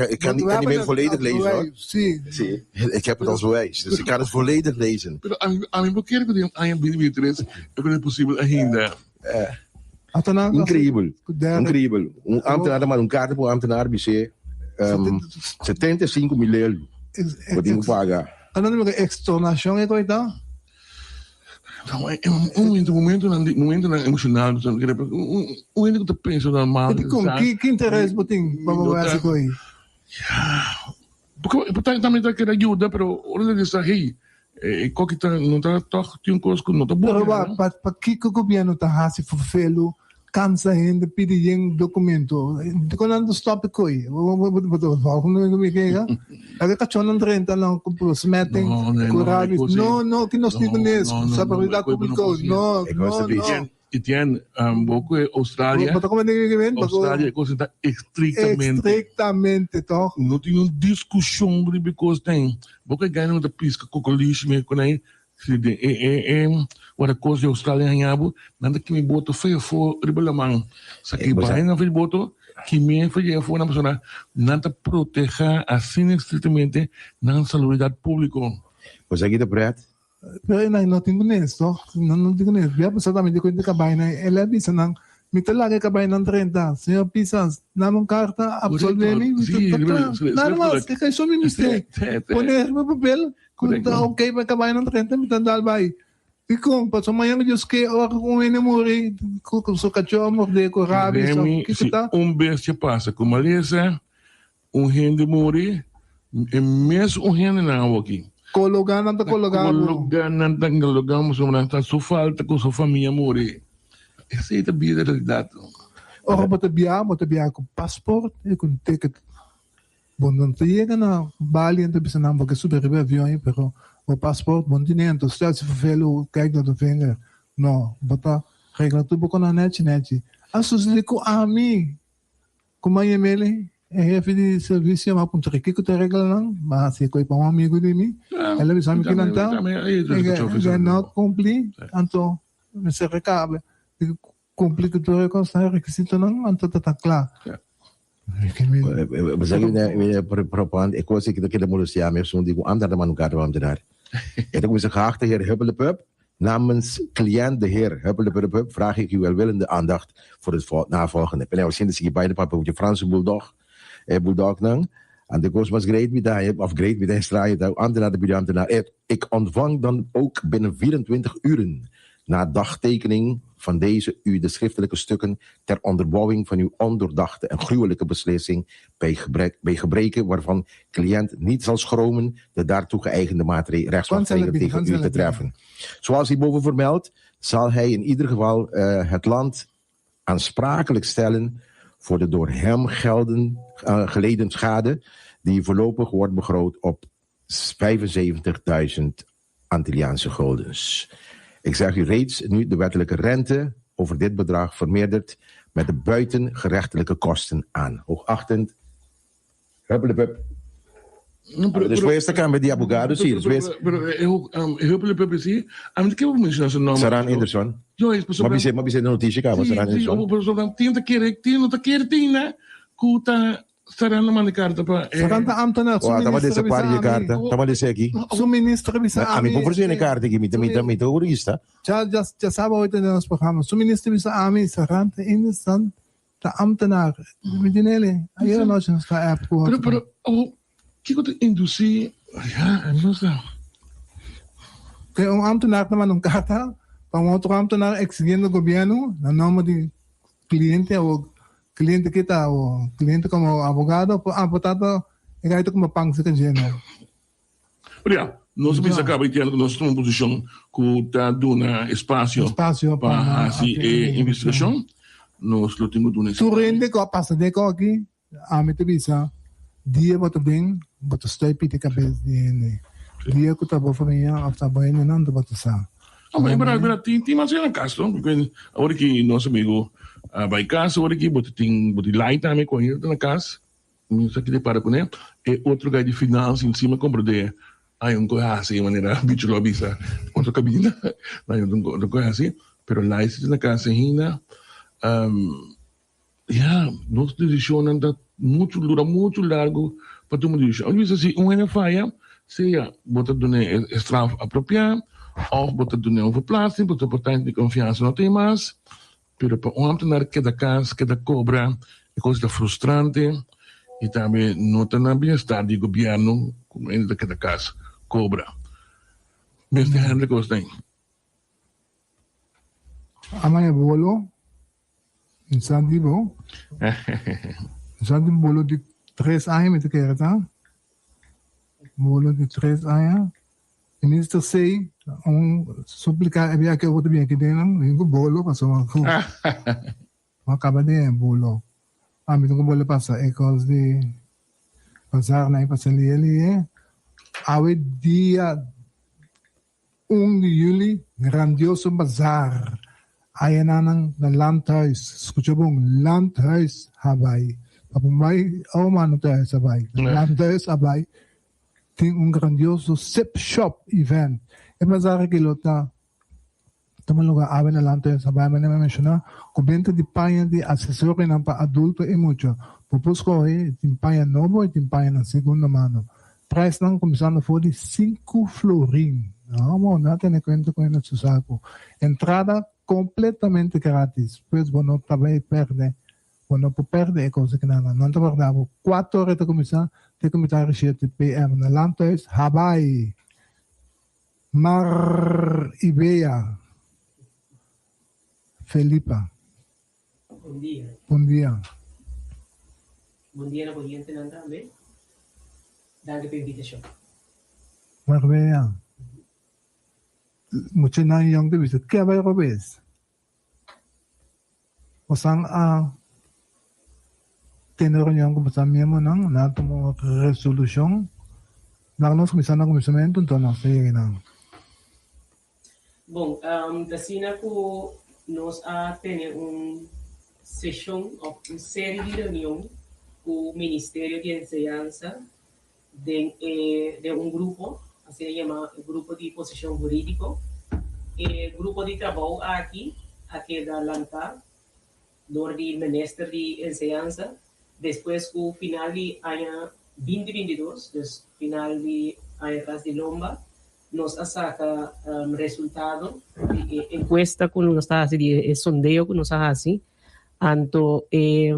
ik kan niet meer volledig lezen hoor si ik heb het als bewijs dus ik kan het volledig lezen. Pero ami ami por kere cu den aña 2023 e por ta posibel ainda. Increíbel, increíbel. Un ambtenaar ta manda un carta pa un ambtenaar bis'é 75 mil lelu bo tin cu paga. Anto mi extornacion e coi ta? Un momento, momentonan di, momentonan emocional, un hende cu ta pensa normal. Dicon? Ki interes bo tin pa bo haci coi? Porque e tambe ta kere yuda, pero ora nan sa hey, e koki ta no ta tog tin un kos ku no ta bon. Pero wak, pa pakiko gobierno ta hasi fervelu, kansa hende, pidi yen dokumento? Dikon nan ta stop e koi? Bo ta volgende week mi kega? Laga e kachonnan drenta nan ku besmetting, ku rabies. No, no, ki nos tin kunes, salubridad publico, no, no, no. Etienne, bo ku e Australia. Bo ta komende ku e Australia e kos ta estrictamente. Estrictamente toch. No tin un diskushon riba e kos den. Bo ku e gana no ta piska kokolishi me ku nan si den e e e wara kos di Australia haña bo, nan ta kimi boto fei afó riba laman. Sa ki bai nan fei boto, kimi fei afó nan pasobra nan ta protehá asina estrictamente nan salubridat públiko. Bo sa ki ta pret? Pero e nan no tin kunes tòg, nan no tin kunes. Bia pensa tambe di kuenta e kabainan, el a bisa nan, Mi ta laga e kabainan drenta. Señor Pisas, dame un karta, absolve mi, mi ta kla. Nada mas, e kai so mi mester. Pone riba papel ku ta ok pa e kabainan drenta, mi ta dal bai. Dikon? Pasobra mañana Dios ke ora ku un hende muri, ku su kachó a mordé ku rabia, kiko ta? Si un bestia pasa ku malesa, Un hende muri, e mes un hendenan awoki. Kologá nan ta kologá bo. Kologá nan ta kologá bo pasobra nan ta su falta ku su famia muri. Esei ta bida realidat. Ora bo ta biaha, bo ta biaha ku pasport i ku un ticket. Bo no ta yega na Bali en ta bisa nan bo ke subi riba e avion ei, pero bo pasport bo no tene anto stel si vervelu kijk door de vinger. No, bo ta regla tur bo konan nechi nechi. A sucede ku ami. Kuma Yemeli, e hefe di servisio, mi a puntra kiko ta e reglanan, mi a hasi e koi pa un amigu di mi, el a bisa mi kinan ta, e no kumpli, anto mester rekabe, kumpli ku tur e kosnan, e rekisitonan, anto ta ta kla. Bo sa ki mi a propon e kos aki ta keda molestia mi esun di ku ambtenaar ta manda un karta pa ambtenaar. E ta kuminsa geachte heer Huppeldepup, Namens cliënt de heer Huppeldepup vraag ik uw welwillende aandacht voor het navolgende. P'e nou sinti sigui bai na papia ku Franse bulldog, e bulldognan. Anto e kos mas great mi ta haña, of great mi ta extraño ta, ambtenaar ta pidi ambtenaar, e ik ontvang dan ook binnen 24 uren na dagtekening van deze u de schriftelijke stukken ter onderbouwing van uw ondoordachte en gruwelijke beslissing bij gebrek, bij gebreke waarvan cliënt niet zal schromen de daartoe geëigende maatregelen, rechtsmaatregelen tegen u te treffen. Zoals hierboven vermeld, zal hij in ieder geval uh, het land aansprakelijk stellen voor de door hem gelden, uh, geleden schade, die voorlopig wordt begroot op 75.000 Antilliaanse guldens. Ik zeg u reeds nu de wettelijke rente over dit bedrag vermeerderd met de buitengerechtelijke kosten aan. Hoogachtend, Huppelepup. Despues ta cambia di abogado, sí. Despues. Pero Huppelepup sí, ami ta kere menciona su nomber. Saran Anderson. Ma bisé, ma bisé na noticia caba, Saran Anderson. Sí, pero tin ta kere, tin no ta kere tin, né? Cu ta Saran a manda karta pa e. Saran ta ambtenaar, su minister a bisa ami. Tama dese aki. Su minister a bisa ami. Ami por ofrece e karta aki, mi ta mi ta mi ta hurista. Ja ja ja saba hoy ta den nos programa. Su minister a bisa ami, Saran ta indestant. Ta ambtenaar. Mi di Nelly, ayera nochi nos ta app ku Pero, otro. pero, oh, kiko ta indusí, ya, no sa. Te un ambtenaar ta manda un karta pa un otro ambtenaar exigiendo gobierno na nomber di cliente o cliente kita o cliente como abogado por aporta ta e gai ta como pan si cayendo. Pero ya, nos a bisa caba y tiene nos tuma un posicion cu ta duna espacio Espacio pa pa haci e investigacion. Nos lo tin cu duna Tur hende cu a pasa den aki, ami ta bisa, dia bo ta den, bo ta stoy piti cabes di hende. Dia cu ta bo famia of ta bo hendenan, bo ta sa. No, maar bera, bera, tin, tin mas na cas, no? Porque awor ki nos amigo a bai cas, awor ki bo tin, bo tin light tambe cu ainda ta na cas. Mi sa kende para kuné. E otro guy di finans encima komprendé hay un koe hasi manera Bicho lo a bisa otro kabina hay un otro koe hasi pero Laisy ta na kas ainda ya nos desishonnan ta muchu dura muchu largu pa tuma desishon. Ami bisa si un hende faya sea bo ta dun'é e straf apropiá òf bo ta dun'é un verplaatsing pasobra por tantu di konfiansa no tin mas. Pero pa un ambtenaar keda kas, keda kobra, e kos ta frustrante i tambe no ta na bienestar di gobièrnu ku un hende ta keda kas kobra. Mester handle kosnan. Ama e bolo, mi sa di bo, mi sa di bolo di tres aña mi ta kere ta, bolo di tres aña. Minister sey un suplica e bia ke bo ta bin aki den nan bin ku bolo pasobra ku bo a kaba den e bolo. Ami tin ku bole pasa e kos di bazar nan pasa lie lie. Awe dia un di juli grandioso bazar aya nan nan na landhuis skucha bon landhuis a bai pa bo bai oma no ta a bai landhuis a bai. Tin un grandioso Sip Shop Event. E bazar aki lo ta tuma lugar awe na Lanto en Sabay manera mi a menshoná, ku benta di paña di asesorionan pa adulto i mucha. Bo por skohe, tin paña nobo i tin pañanan segunda mano. Prijsnan kuminsando for di sinku florin. Amo, no a tene kuenta ku hende su saku. Entrada kompletamente gratis, pues bo no ta bai pèrdè Bo no por perde e cosa kinan. Nan ta warda bo cuatro ora ta cuminsa te cu mitad di shete PM na Landhuis Habaai. Mar y Bea. Felipa. Bon dia. Bon dia. Bon dia na bo hentenan tambe. Danki pa invitacion. Mar Bea. Muchanan yong ta bisa ke a bai robes. Bosan a tene reunion ku bosan miembronan, nan a tuma un resolushon. Laga nos kuminsá na kuminsamentu, nton nos ta yega einan. Bon, ta asina ku nos a tene un seshon òf un seri di reunion ku Ministerio di Enseñansa den e den un grupo, asina yama e grupo di posishon hurídiko. E grupo di trabou aki a keda lantá dor di Minister di Enseñansa despues ku final di aña binti 22, dus final di aña tras di lomba, nos a saka resultado di e enkuesta ku nos ta hasi, di e sondeo ku nos a hasi. Anto e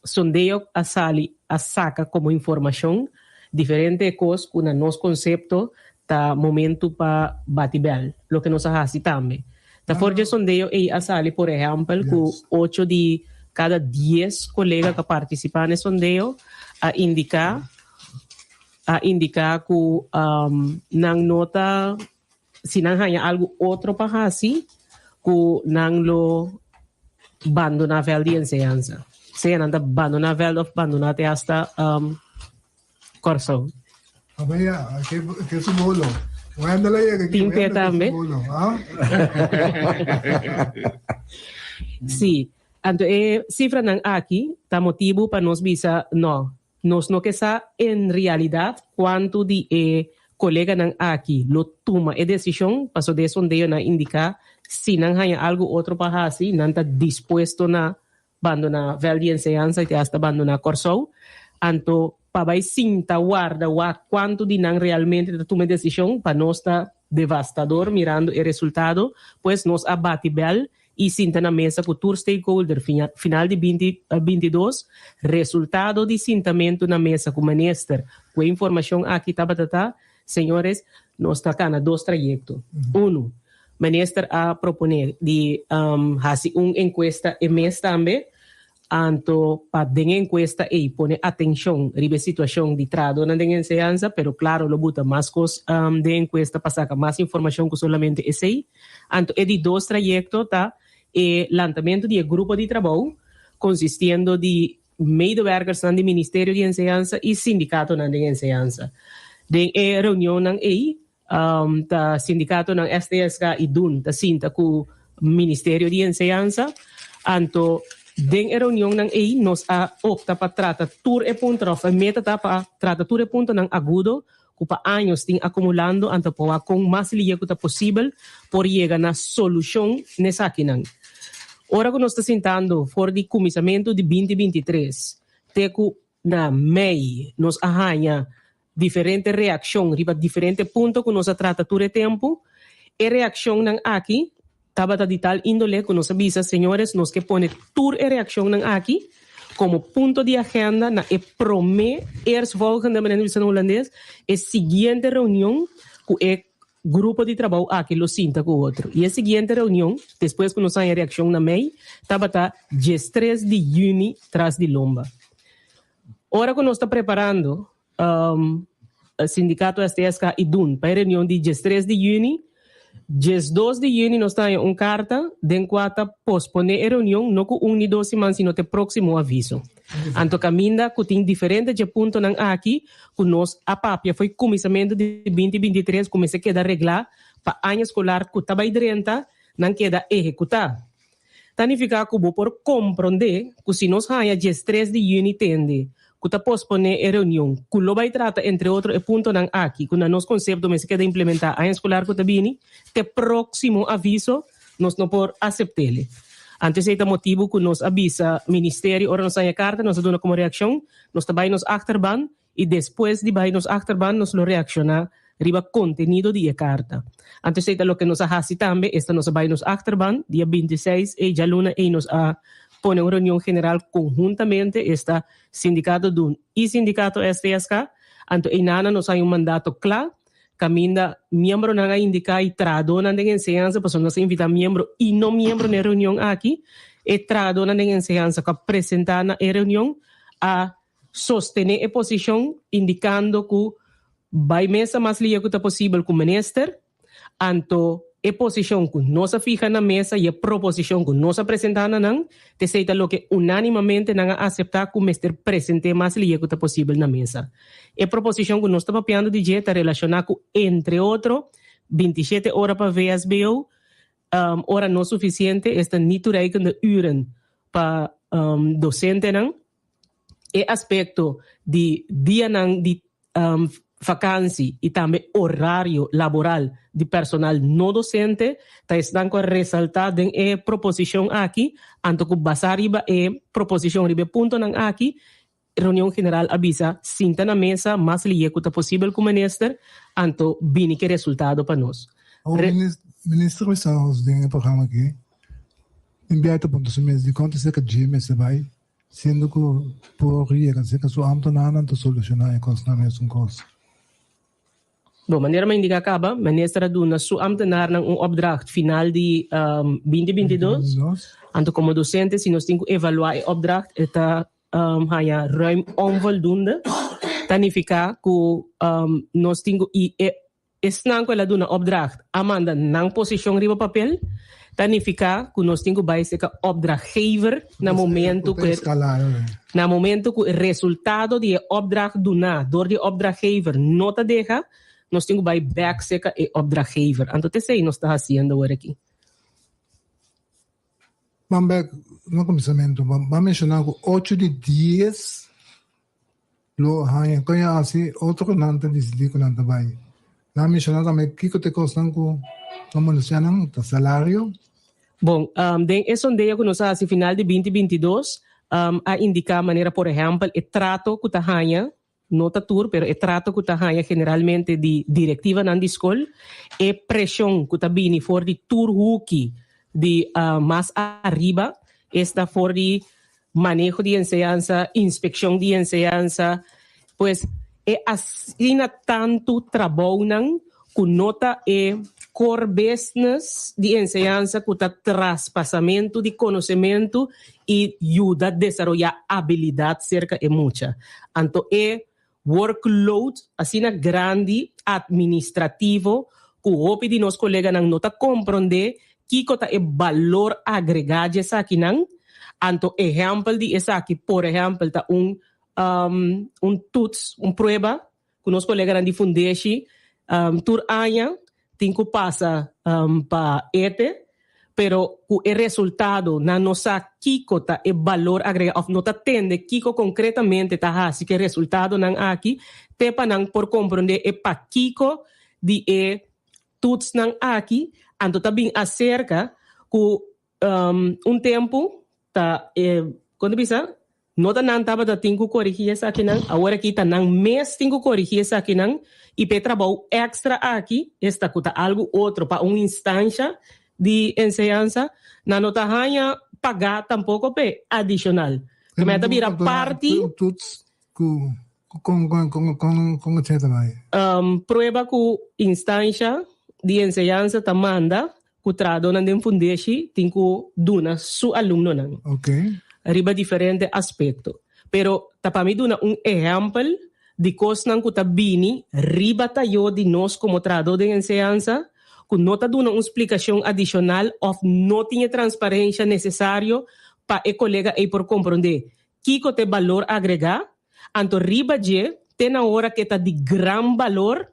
Sondeo a sali a saka komo informashon diferente kos ku na nos konsepto ta momentu pa bati bèl, loke nos a hasi tambe. Ta for dje sondeo ei a sali por ehèmpel ku ocho di kada dies kolega ku a partisipá na e sondeo a indiká a indiká ku nan no ta si nan haña algu otro pa hasi ku nan lo bandoná vèlt di enseñansa. Sea nan ta bandoná vèlt òf bandoná te hasta um, Kòrsou. Abaya, ke ke su bolo. Wendel a yega Tin pe tambe. Sí. Anto e sifranan aki ta motibu pa nos bisa no. Nos no ke sa en realidat kuantu di e koleganan aki lo tuma e desishon, paso de e sondeonan a indiká si nan haña algu otro pa hasi, nan ta dispuesto na bandoná vèlt di enseñansa i te asta bandoná Kòrsou. Anto pa bai sinta warda wak kuantu di nan realmente ta tuma e desishon, pa nos ta devastador mirando e resultado. Pues nos a bati bèl. i sinta na mesa ku tur stakeholder final di binti 22. Resultado di sintamentu na mesa ku minister ku e informashon aki tabata ta, señores, nos ta kana dos trayekto. Unu, minister a proponé di hasi un enkuesta e mes tambe. Anto pa den e enkuesta ei pone atenshon riba e situashon di trahadonan den enseñansa, pero klaro lo buta mas kos den e enkuesta pa saka mas informashon ku solamente esei. Anto e di dos trayekto ta e lantamentu di e grupo di trabou konsistiendo di medewerkersnan di Ministerio di Enseñansa i sindikatonan den enseñansa. Den e reunionnan ei Ta sindikatonan STSK i dun ta sinta ku Ministerio di Enseñansa. Anto den e reunionnan ei nos a opta pa trata tur e puntonan òf e meta ta pa trata tur e puntonan agudo ku pa años tin akumulando anto pa wak kon mas lihe ku ta posibel por yega na solushon n'esakinan. Ora ku nos ta sintando for di kuminsamentu di 2023 te ku na mei nos a haña diferente reakshon riba diferente punto ku nos a trata tur e tempu. E reakshonnan aki tabata di tal índole ku nos a bisa, Señores, nos ke pone tur e reakshonnan aki komo punto di agenda na e promé eerstvolgende, manera nos bisa na hulandes, e siguiente reunion ku e grupo di trabou aki lo sinta ku otro. I e siguiente reunion, despues ku nos haña reakshon na mei, tabata diestres di yüni tras di lomba. Ora ku nos ta preparando Sindikato STSK i dun pa e reunion di diestres di yüni, 12 di yüni nos ta haña un karta den kua ta posponé e reunion no ku un ni dos siman sino te próksimo aviso. Anto kaminda ku tin diferente dje puntonan aki ku nos a papia fo'i kuminsamentu di 2023 ku mester keda reglá pa aña skolar ku ta bai drenta nan keda ehekutá. Ta nifiká ku bo por komprondé ku si nos haña 13 di yüni tende ku ta posponé e reunion ku lo bai trata entre otro e puntonan aki ku na nos konsepto mester keda implementá aña eskolar ku ta bini, te próksimo aviso nos no por asept'ele. Anto esei ta motibu ku nos a bisa ministerio ora nos haña e karta nos a duna komo reakshon nos ta bai nos achterban I despues di bai nos achterban nos lo reakshoná riba kontenido di e karta. Anto esei ta loke nos a hasi tambe, esta nos a bai nos achterban, dia 26 ei djaluna ei nos a pone un reunion general konhuntamente, esta Sindikato dun i Sindikato STSK, anto einanan nos haña un mandato kla kaminda miembronan a indiká i trahadónan den enseñansa, pasobra nos a invitá miembro i no miembro na e reunion aki, e trahadónan den enseñansa ku a presentá na e reunion a Sostené e posishon indikando ku bai mesa mas lia ku ta posibel ku minister, anto e posishon ku nos a fiha na mesa i e proposishon ku nos a presentá na nan, t'esei ta loke unánimamente nan a aseptá ku mester present'é mas lia ku ta posibel na mesa. E proposishon ku nos ta papiando di dje ta relashoná ku entre otro 27 ora pa VSBO, ora no sufisiente, esta niet toereikende uren pa dosentenan. E aspekto di dianan di vakansi i tambe orario laboral di personal no dosente ta esnan ku a resaltá den e proposishon aki, anto ku basá riba e proposishon riba e puntonan aki, reunion general a bisa sinta na mesa mas lihe ku ta posibel ku minister, anto bini ku e resultado pa nos. Awor minister bisa nos den e programa aki, tin biaha ta puntra su mes dikon ta serka dje mester bai Siendo cu por yega cerca su ambtenaarnan ta soluciona e cosnan mesun cos. Bon, manera mi a indica caba, minister a duna su ambtenaarnan un opdracht final di 2022. Anto como docente si nos tin cu evalua e opdracht e ta haya ruim onvoldoende. Ta nifica cu nos tin cu y e Esnan ku el a duna opdracht a manda nan posishon riba papel, ta nifiká ku nos tin ku bai serka opdrachtgever na momento ku e na momento ku e resultado di e opdracht duná dor di e opdrachtgever no ta deha, nos tin ku bai bèk serka e opdrachtgever. Anto t'esei nos ta hasiendo awor aki. Ban bèk na kuminsamentu. Ban menshoná ku ocho di dies Lo haña kon a hasi otro ku nan ta disidí ku nan ta bai. Nan a menshoná tambe kiko ta e kosnan ku ta molestiá nan, ta salario. Bon, den e sondeo ku nos a hasi final di 2022, a indiká manera por ehèmpel e trato ku ta haña, no ta tur, pero e trato ku ta haña generalmente di direktivanan di skol, e preshon ku ta bini for di tur huki. di mas ariba, esta for di maneho di enseñansa, inspekshon di enseñansa, pues e asina tantu trabounan ku no ta e core business di enseñansa ku ta traspasamentu di konosementu i yuda desaroyá abilidat serka e mucha. Anto e workload asina grandi administrativo ku hopi di nos koleganan no ta komprondé kiko ta e balor agregá di esakinan. Anto ehèmpel di esaki por ehèmpel ta un un toets, un prueba ku nos koleganan di fundeshi tur aña tin ku pasa pa ete, pero ku e resultado nan no sa kiko ta e balor agrega òf no ta tende kiko konkretamente ta hasi ku e resultadonan aki te pa nan por komprondé e pakiko di e toetsnan aki, anto ta bin aserka ku Un tempu ta e, kon ta bisa, no ta nan tabata tin ku korigí esakinan, awor aki ta nan mes tin ku korigí esakinan i pa e trabou èkstra aki, esta ku ta algu otro pa un instansha di enseñansa, nan no ta haña pagá tampoko p'e adishonal. Ke mester ta bira parti. Ku kon kon kon kon kon esei ta bai? Prueba ku instansha di enseñansa ta manda ku trahadónan den fundeshi tin ku duna su alumnonan riba diferente aspekto. Pero ta pa mi duna un ehèmpel di kosnan ku ta bini riba tayó di nos komo trahadó den enseñansa ku no ta duna un splikashon adishonal òf no tin e transparensha nesesario pa e kolega ei por komprondé Kiko ta e balor agregá? Anto riba dje, te na ora ku e ta di gran balor,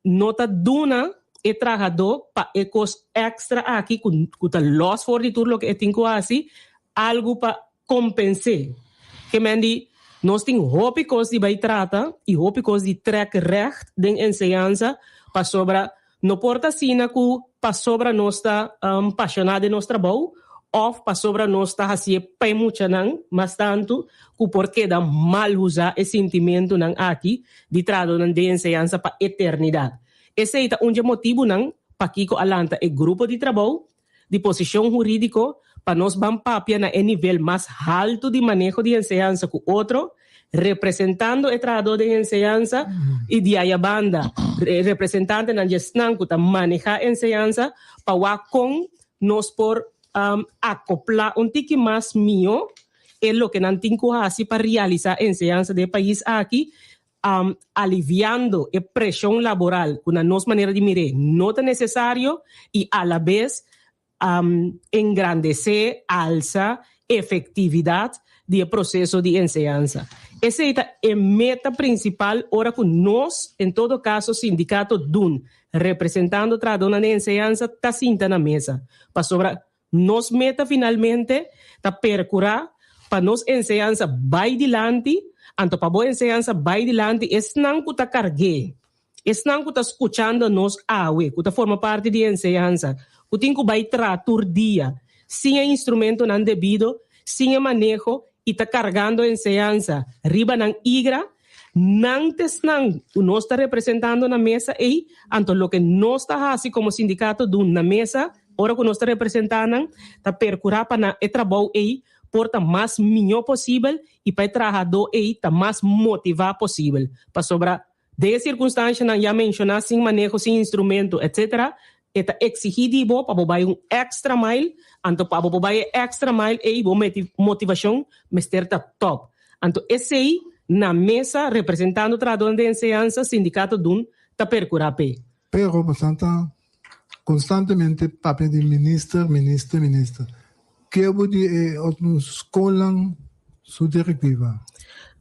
no ta duna e trahadó pa e kos èkstra aki ku ta lòs for di tur loke e tin ku hasi, algu pa kompens'é. Ke men di, nos tin hopi kos di bai trata i hopi kos di trèk règt den enseñansa pasobra No por ta asina ku pasobra nos ta pashoná den nos trabou òf pasobra nos ta hasié pa e muchanan mas tantu ku por keda mal usá e sintimentunan aki di tradonan den enseñansa pa eternidat. Esei ta un dje motibunan pakiko a lanta e grupo di trabou di posishon hurídiko pa nos ban papia na e nivel mas haltu di maneho di enseñansa ku otro, representando e trahadó den enseñansa i di aya banda representantenan di esnan ku ta manehá enseñansa pa wak kon nos por akoplá un tiki mas mihó e loke nan tin ku hasi pa realisá enseñansa den e pais aki. Aliviando e preshon laboral ku na nos manera di mir'é no ta nesesario i alabes engrandesé, alsa, efektividat di e proseso di enseñansa. Esei ta e meta prinsipal ora ku nos, en todo kaso sindikato dun, representando trahadónan di enseñansa, ta sinta na mesa. Pasobra Nos meta finalmente ta percura pa nos enseñansa bay dilanti, anto pa bo enseñansa bay dilanti esnan cu ta cargu'é, esnan cu ta scuchando nos awe, cu ta forma parti di enseñansa, cu tin cu bay traha tur dia sin e instrumentonan debido, sin e maneho y ta cargando enseñansa riba nan igra, Nan ta esnan ku nos ta representando na mesa ei, anto loke nos ta hasi komo sindikato dun na mesa ora ku nos ta representá nan, ta perkurá pa nan e trabou ei por ta mas mihó posibel i pa e trahadó ei ta mas motivá posibel. Pasobra den e sirkunstanshanan ya menshoná sin maneho, sin instrumento, etc. E ta eksigí di bo pa bo bai un extra mile, anto pa bo por bai e extra mile ei bo motivashon mester ta top. Anto esei na mesa representando trahadónan den enseñansa, sindikato dun ta perkurá p'e. Pero bosan ta konstantemente papia di minister, minister, minister. Ke bo di e otro skolnan su direktiva?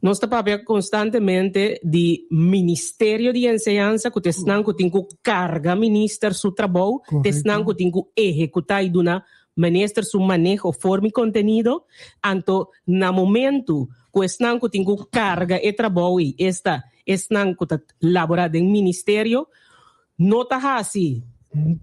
Nos ta papia konstantemente di Ministerio di Enseñansa ku ta esnan ku tin ku karga minister su trabou, ta esnan ku tin ku ehekutá i duna Minister su maneho forma i kontenido. Anto na momentu ku esnan ku tin ku karga e trabou ei, esta esnan ku ta laborá den ministerio, no ta hasi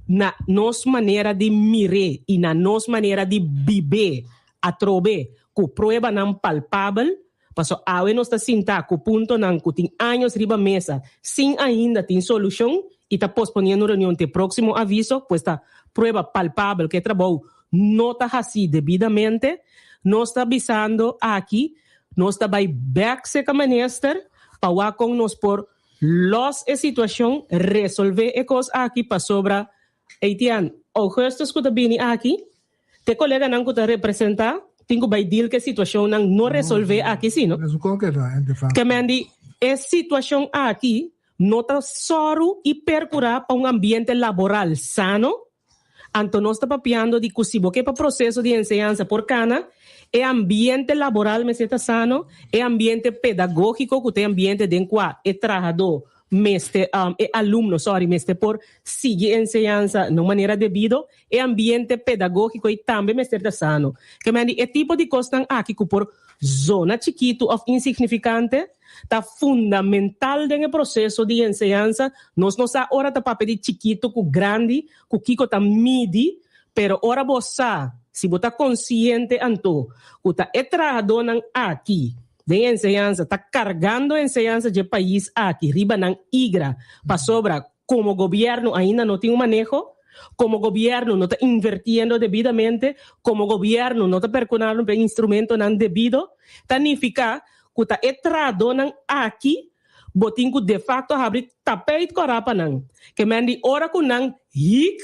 na nos manera di mir'é i na nos manera di bib'é atrobe ku pruebanan palpabel, paso awe nos ta sinta ku puntonan ku tin años riba mesa sin ainda tin solushon. i ta posponiendo reunion te próksimo aviso, pues ta prueba palpabel ku e trabou no ta hasí debidamente. Nos ta bisando aki nos ta bai bèk serka minister pa wak kon nos por lòs e situashon, resolvé e kos aki pasobra Etienne, Augustus ku ta bini aki, te koleganan ku ta representá tin ku bai deal ku e situashonnan no resolvé aki sí no. Ke men di e situashon aki no ta sòru i perkurá pa un ambiente laboral sano, anto nos ta papiando di ku si bo ke pa proseso di enseñansa por kana, e ambiente laboral mester ta sano, e ambiente pedagógiko ku ta e ambiente den kua e trahadó mester, e alumno, sorry, mester por sigui enseñansa na un manera debido, e ambiente pedagógiko ei tambe mester ta sano. Ke men di e tipo di kosnan aki ku por zona chikitu òf insignifikante, ta fundamental den e proseso di enseñansa. Nos no sa ora ta papia di chikitu ku grandi, ku kiko ta midi, pero ora bo sa, si bo ta konsiente anto ku ta e trahadónan aki den enseñansa ta kargando enseñansa dje pais aki riba nan igra pasobra komo gobièrnu ainda no tin un maneho, komo gobièrnu no ta invertiendo debidamente, komo gobièrnu no ta perkunando pa e instrumentonan debido, ta nifiká ku ta e trahadónan aki bo tin ku defakto habri tapeit kòrá pa nan. Ke men di ora ku nan hik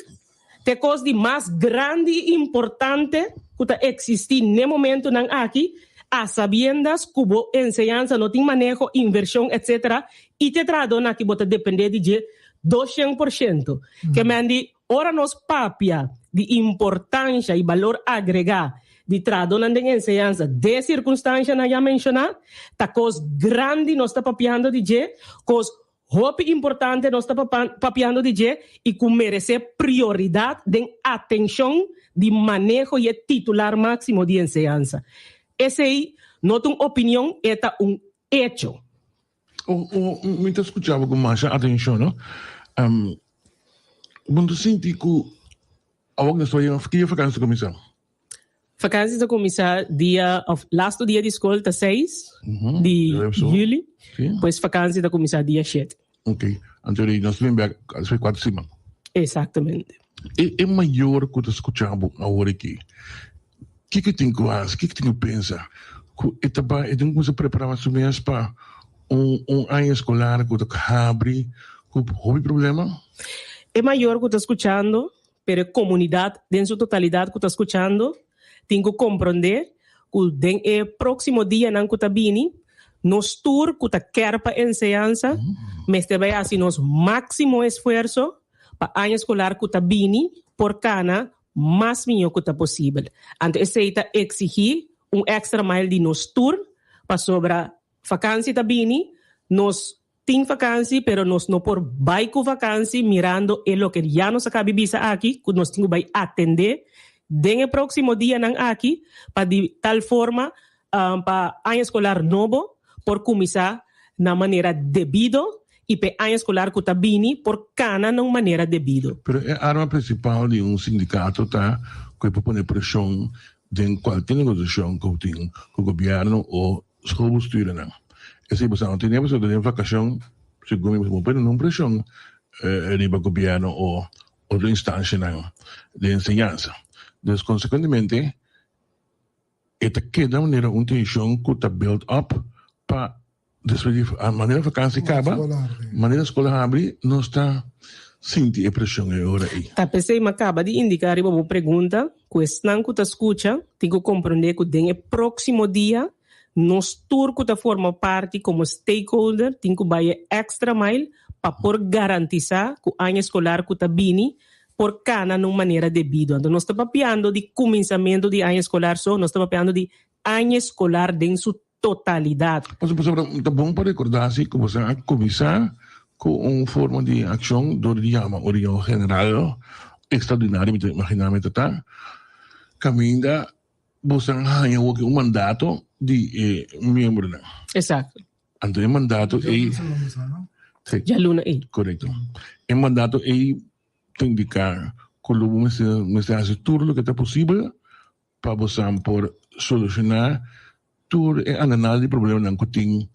T'e kos di mas grandi i importante ku ta eksistí n'e momentunan aki, a sabiendas ku bo enseñansa no tin maneho, invershon, etc. I t'e trahadónan aki bo ta dependé di dje 200%. Ke men di ora nos papia di importansha i balor agregá di trahadónan den enseñansa den e sirkunstanshanan ya menshoná, ta kos grandi nos ta papiando di dje, kos Hopi importante nos ta papiando di dje i ku meresé prioridat den atenshon di maneho i e titular máksimo di enseñansa. Esei no ta un opinion, e ta un echo. Mi ta skucha bo ku masha atenshon, no. Bo no ta sinti ku awor nos ta bai ki dia vakansi ta kuminsá? Vakantie ta kuminsá dia of lastu dia di skol ta seis di juli, pues vakantie ta kuminsá dia shete. Ok, anto di nos bin bek despues di kuater siman. Exactamente. E e mayor ku ta skucha bo awor aki, kiko e tin ku hasi, kiko e tin ku pensa ku e ta bai e tin ku kuminsá prepará su mes pa un un aña eskolar ku ta habri ku hopi problema? E mayor ku ta skuchando Pero e komunidat den su totalidat ku ta skuchando tin ku komprondé ku den e próksimo dianan ku ta bini, nos tur ku ta kèr pa enseñansa mester bai hasi nos máksimo esfuerso pa aña eskolar ku ta bini por kana mas mihó ku ta posibel. Anto esei ta eksigí un èkstra mail di nos tur pasobra fakansi ta bini, nos Tin vakansi pero nos no por bai ku vakansi mirando e loke ya nos a kabi bisa aki ku nos tin ku bai atendé den e próksimo dianan aki pa di tal forma pa aña eskolar nobo por kuminsá na manera debido i pa e aña eskolar ku ta bini por kana na un manera debido. Pero e arma prinsipal di un sindikato ta ku e por pone preshon den kualke negosiashon ku tin ku gobièrnu o Schoolbestuurnan. Esei boso no tene pasobra den vakashon segun mi boso por pone un preshon riba gobierno o otro instancianan di enseñansa. Dus konsekuentemente e ta keda manera un tenshon ku ta build up pa despues di manera vakansi kaba, manera skol a habri nos ta sinti e preshon e ora ei. Ta p'esei mi a kaba di indiká riba bo pregunta ku esnan ku ta skucha tin ku komprondé ku den e próksimo dia nos tur ku ta forma parti komo stakeholder tin ku bai e èkstra mail pa por garantisá ku aña eskolar ku ta bini por kana na un manera debido. Anto nos ta papiando di kuminsamentu di aña eskolar so, nos ta papiando di aña eskolar den su totalidat. Pasobra ta bon pa rekordá si ku boso a kuminsá ku un forma di akshon dor di yama un reunion general ekstraordinario, mi ta imaginá mi ta ta, kaminda boso a haña hopi un mandato di e miembronan. Exacto. Anto e mandato ei. Djaluna ei. Korekto. E mandato ei ta indiká ku lo bo mester mester hasi tur loke ta posibel pa bosan por solushoná tur e ananal di problemanan ku tin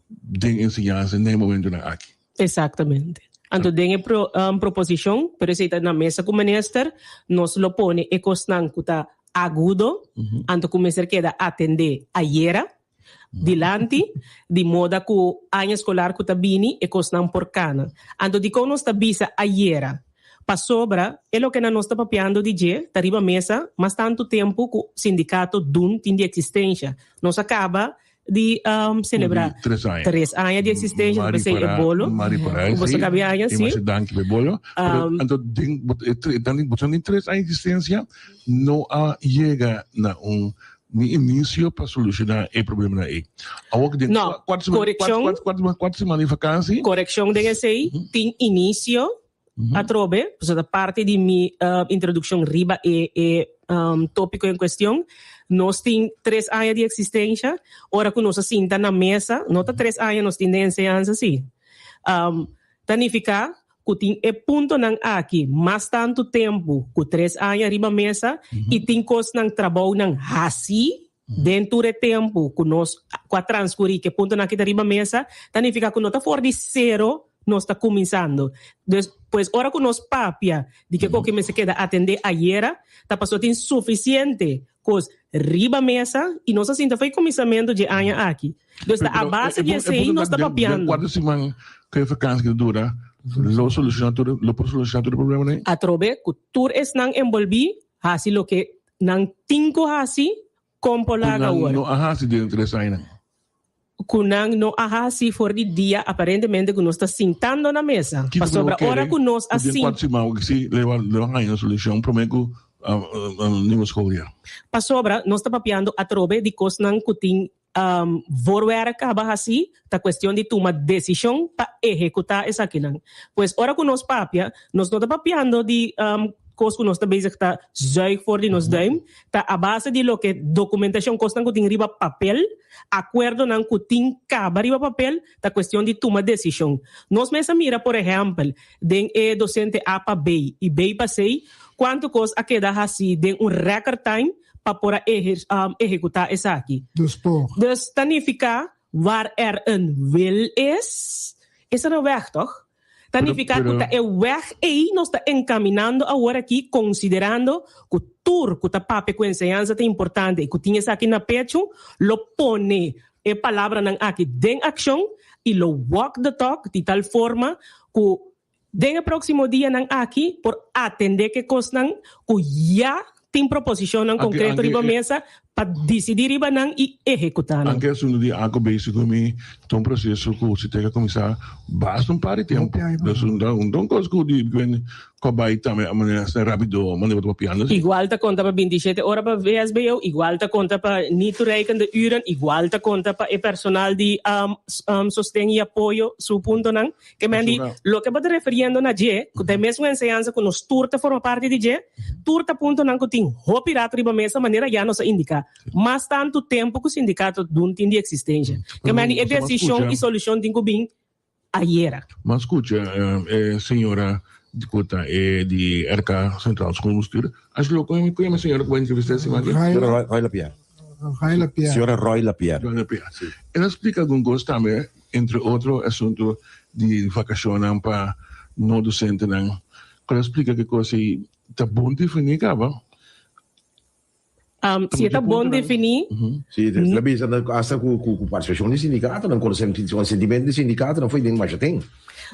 den enseñansa na e momentunan aki. Exactamente. Anto den e pro, um, proposishon, pero esei ta na mesa ku minister, nos lo pone e kosnan ku ta agudo, anto ku mester keda atendé ayera, dilanti, di moda ku aña eskolar ku ta bini e kosnan por kana. Anto dikon nos ta bisa ayera? Pasobra e lokenan nos ta papiando di dje ta riba mesa mas tantu tempu ku sindikato dun tin di eksistensha. Nos a kaba di selebrá tres aña di eksistensha, ta p'esei e bolo ku boso a kaba e aña, si. Danki p'e bolo. Pero anto den boso tin tres aña di eksistensha no a yega na un ni inicio pa soluciona e problemanan ei. Awor cu den No, coreccion. cuatro siman di vakantie. Coreccion den esei tin inicio atrobe, pasobra ta parti di mi introduccion riba e e topico en cuestion. Nos tin tres aña di existencia, ora cu nos a sinta na mesa, no ta tres aña nos tin den enseñansa si. Ta nifica ku tin e puntonan aki mas tantu tempu ku tres aña riba mesa i tin kosnan trabounan hasi den tur e tempu ku nos ku a transkurí ku e puntonan aki ta riba mesa, ta nifiká ku no ta for di sero nos ta kuminsando. Dus, pues ora ku nos papia di ke koke mester keda atendé ayera, ta pasobra tin sufisiente kos riba mesa i nos a sinta for e kuminsamentu dje aña aki. Dus ta a base di esei nos ta papiando. Den kuater siman ku e vakansi ta dura, lo solushona tur, lo por solushona tur e problemanan ei? Atrobe ku tur esnan enbolbí hasi loke nan tin ku hasi, kon por laga awor? Ku nan no a hasi den tres añanan. Ku nan no a hasi for di dia aparentemente ku nos ta sintando na mesa. Pasobra ora ku nos a sinta. Den kuater siman ku si lo haña un solushon promé ku nieuwe schooljaar. Pasobra nos ta papiando atrobe di kosnan ku tin voorwerk kaba hasi, ta kuestion di tuma desishon pa ehekutá esakinan. Pues ora ku nos papia, nos no ta papiando di kos ku nos ta bezig ta zuig for di nos duim, ta a base di loke dokumentashon, kosnan ku tin riba papel, akuerdonan ku tin kaba riba papel, ta kuestion di tuma desishon. Nos mes a mira por ehèmpel den e dosente A pa B i B pa C, kuantu kos a keda hasi den un record time pa por a ehekutá esaki. Dus ta nifiká waar er een wil is, is er een weg, toch? Ta nifiká ku ta e wèg ei nos ta enkaminando awor aki konsiderando ku tur ku ta papia ku enseñansa ta importante i ku tin esaki na pechu lo pone e palabranan aki den akshon i lo walk the talk di tal forma ku den e próksimo dianan aki por atendé ku e kosnan ku ya tin proposishonnan konkreto riba mesa pa disidí riba nan i ehekutá nan. Anke asuntu di Aco Basic ku mi ta un proseso ku si te ka kuminsá basta un par di tempu. Dus un ta un kos ku di ku a bai tambe a manera asina rapido manera bo ta papiando si. Igual ta konta pa 27 ora pa VSBO, igual ta konta pa niet toereikende uren, igual ta konta pa e personal di sosten i apoyo su puntonan. Ke men di, loke bo ta referiendo na dje, ku ta e mesun enseñansa ku nos tur ta forma parti di dje, tur ta puntonan ku tin hopi rato riba mesa manera ya nos a indiká. Mas tantu tempu ku sindikato dun tin di eksistensha. Ke men di, e desishon i solushon tin ku bin ayera. M'a skucha e señora ku ta e di RK Centraal Schoolbestuur. Ashley lo ku yama e señora ku bo a entrevistá e siman aki? Señora Roy Lapierre. Roy Lapierre. Señora Roy Lapierre. Roy Lapierre. El a splika algun kos tambe. Entre otro e asunto di vacacionnan pa no docentenan. Cu ta splica ki cos ey ta bon defini caba? Si e ta bon defini. Si, ta bisa hasta cu participacion di sindicatonan, consentimiento di sindicatonan foi den masha ten.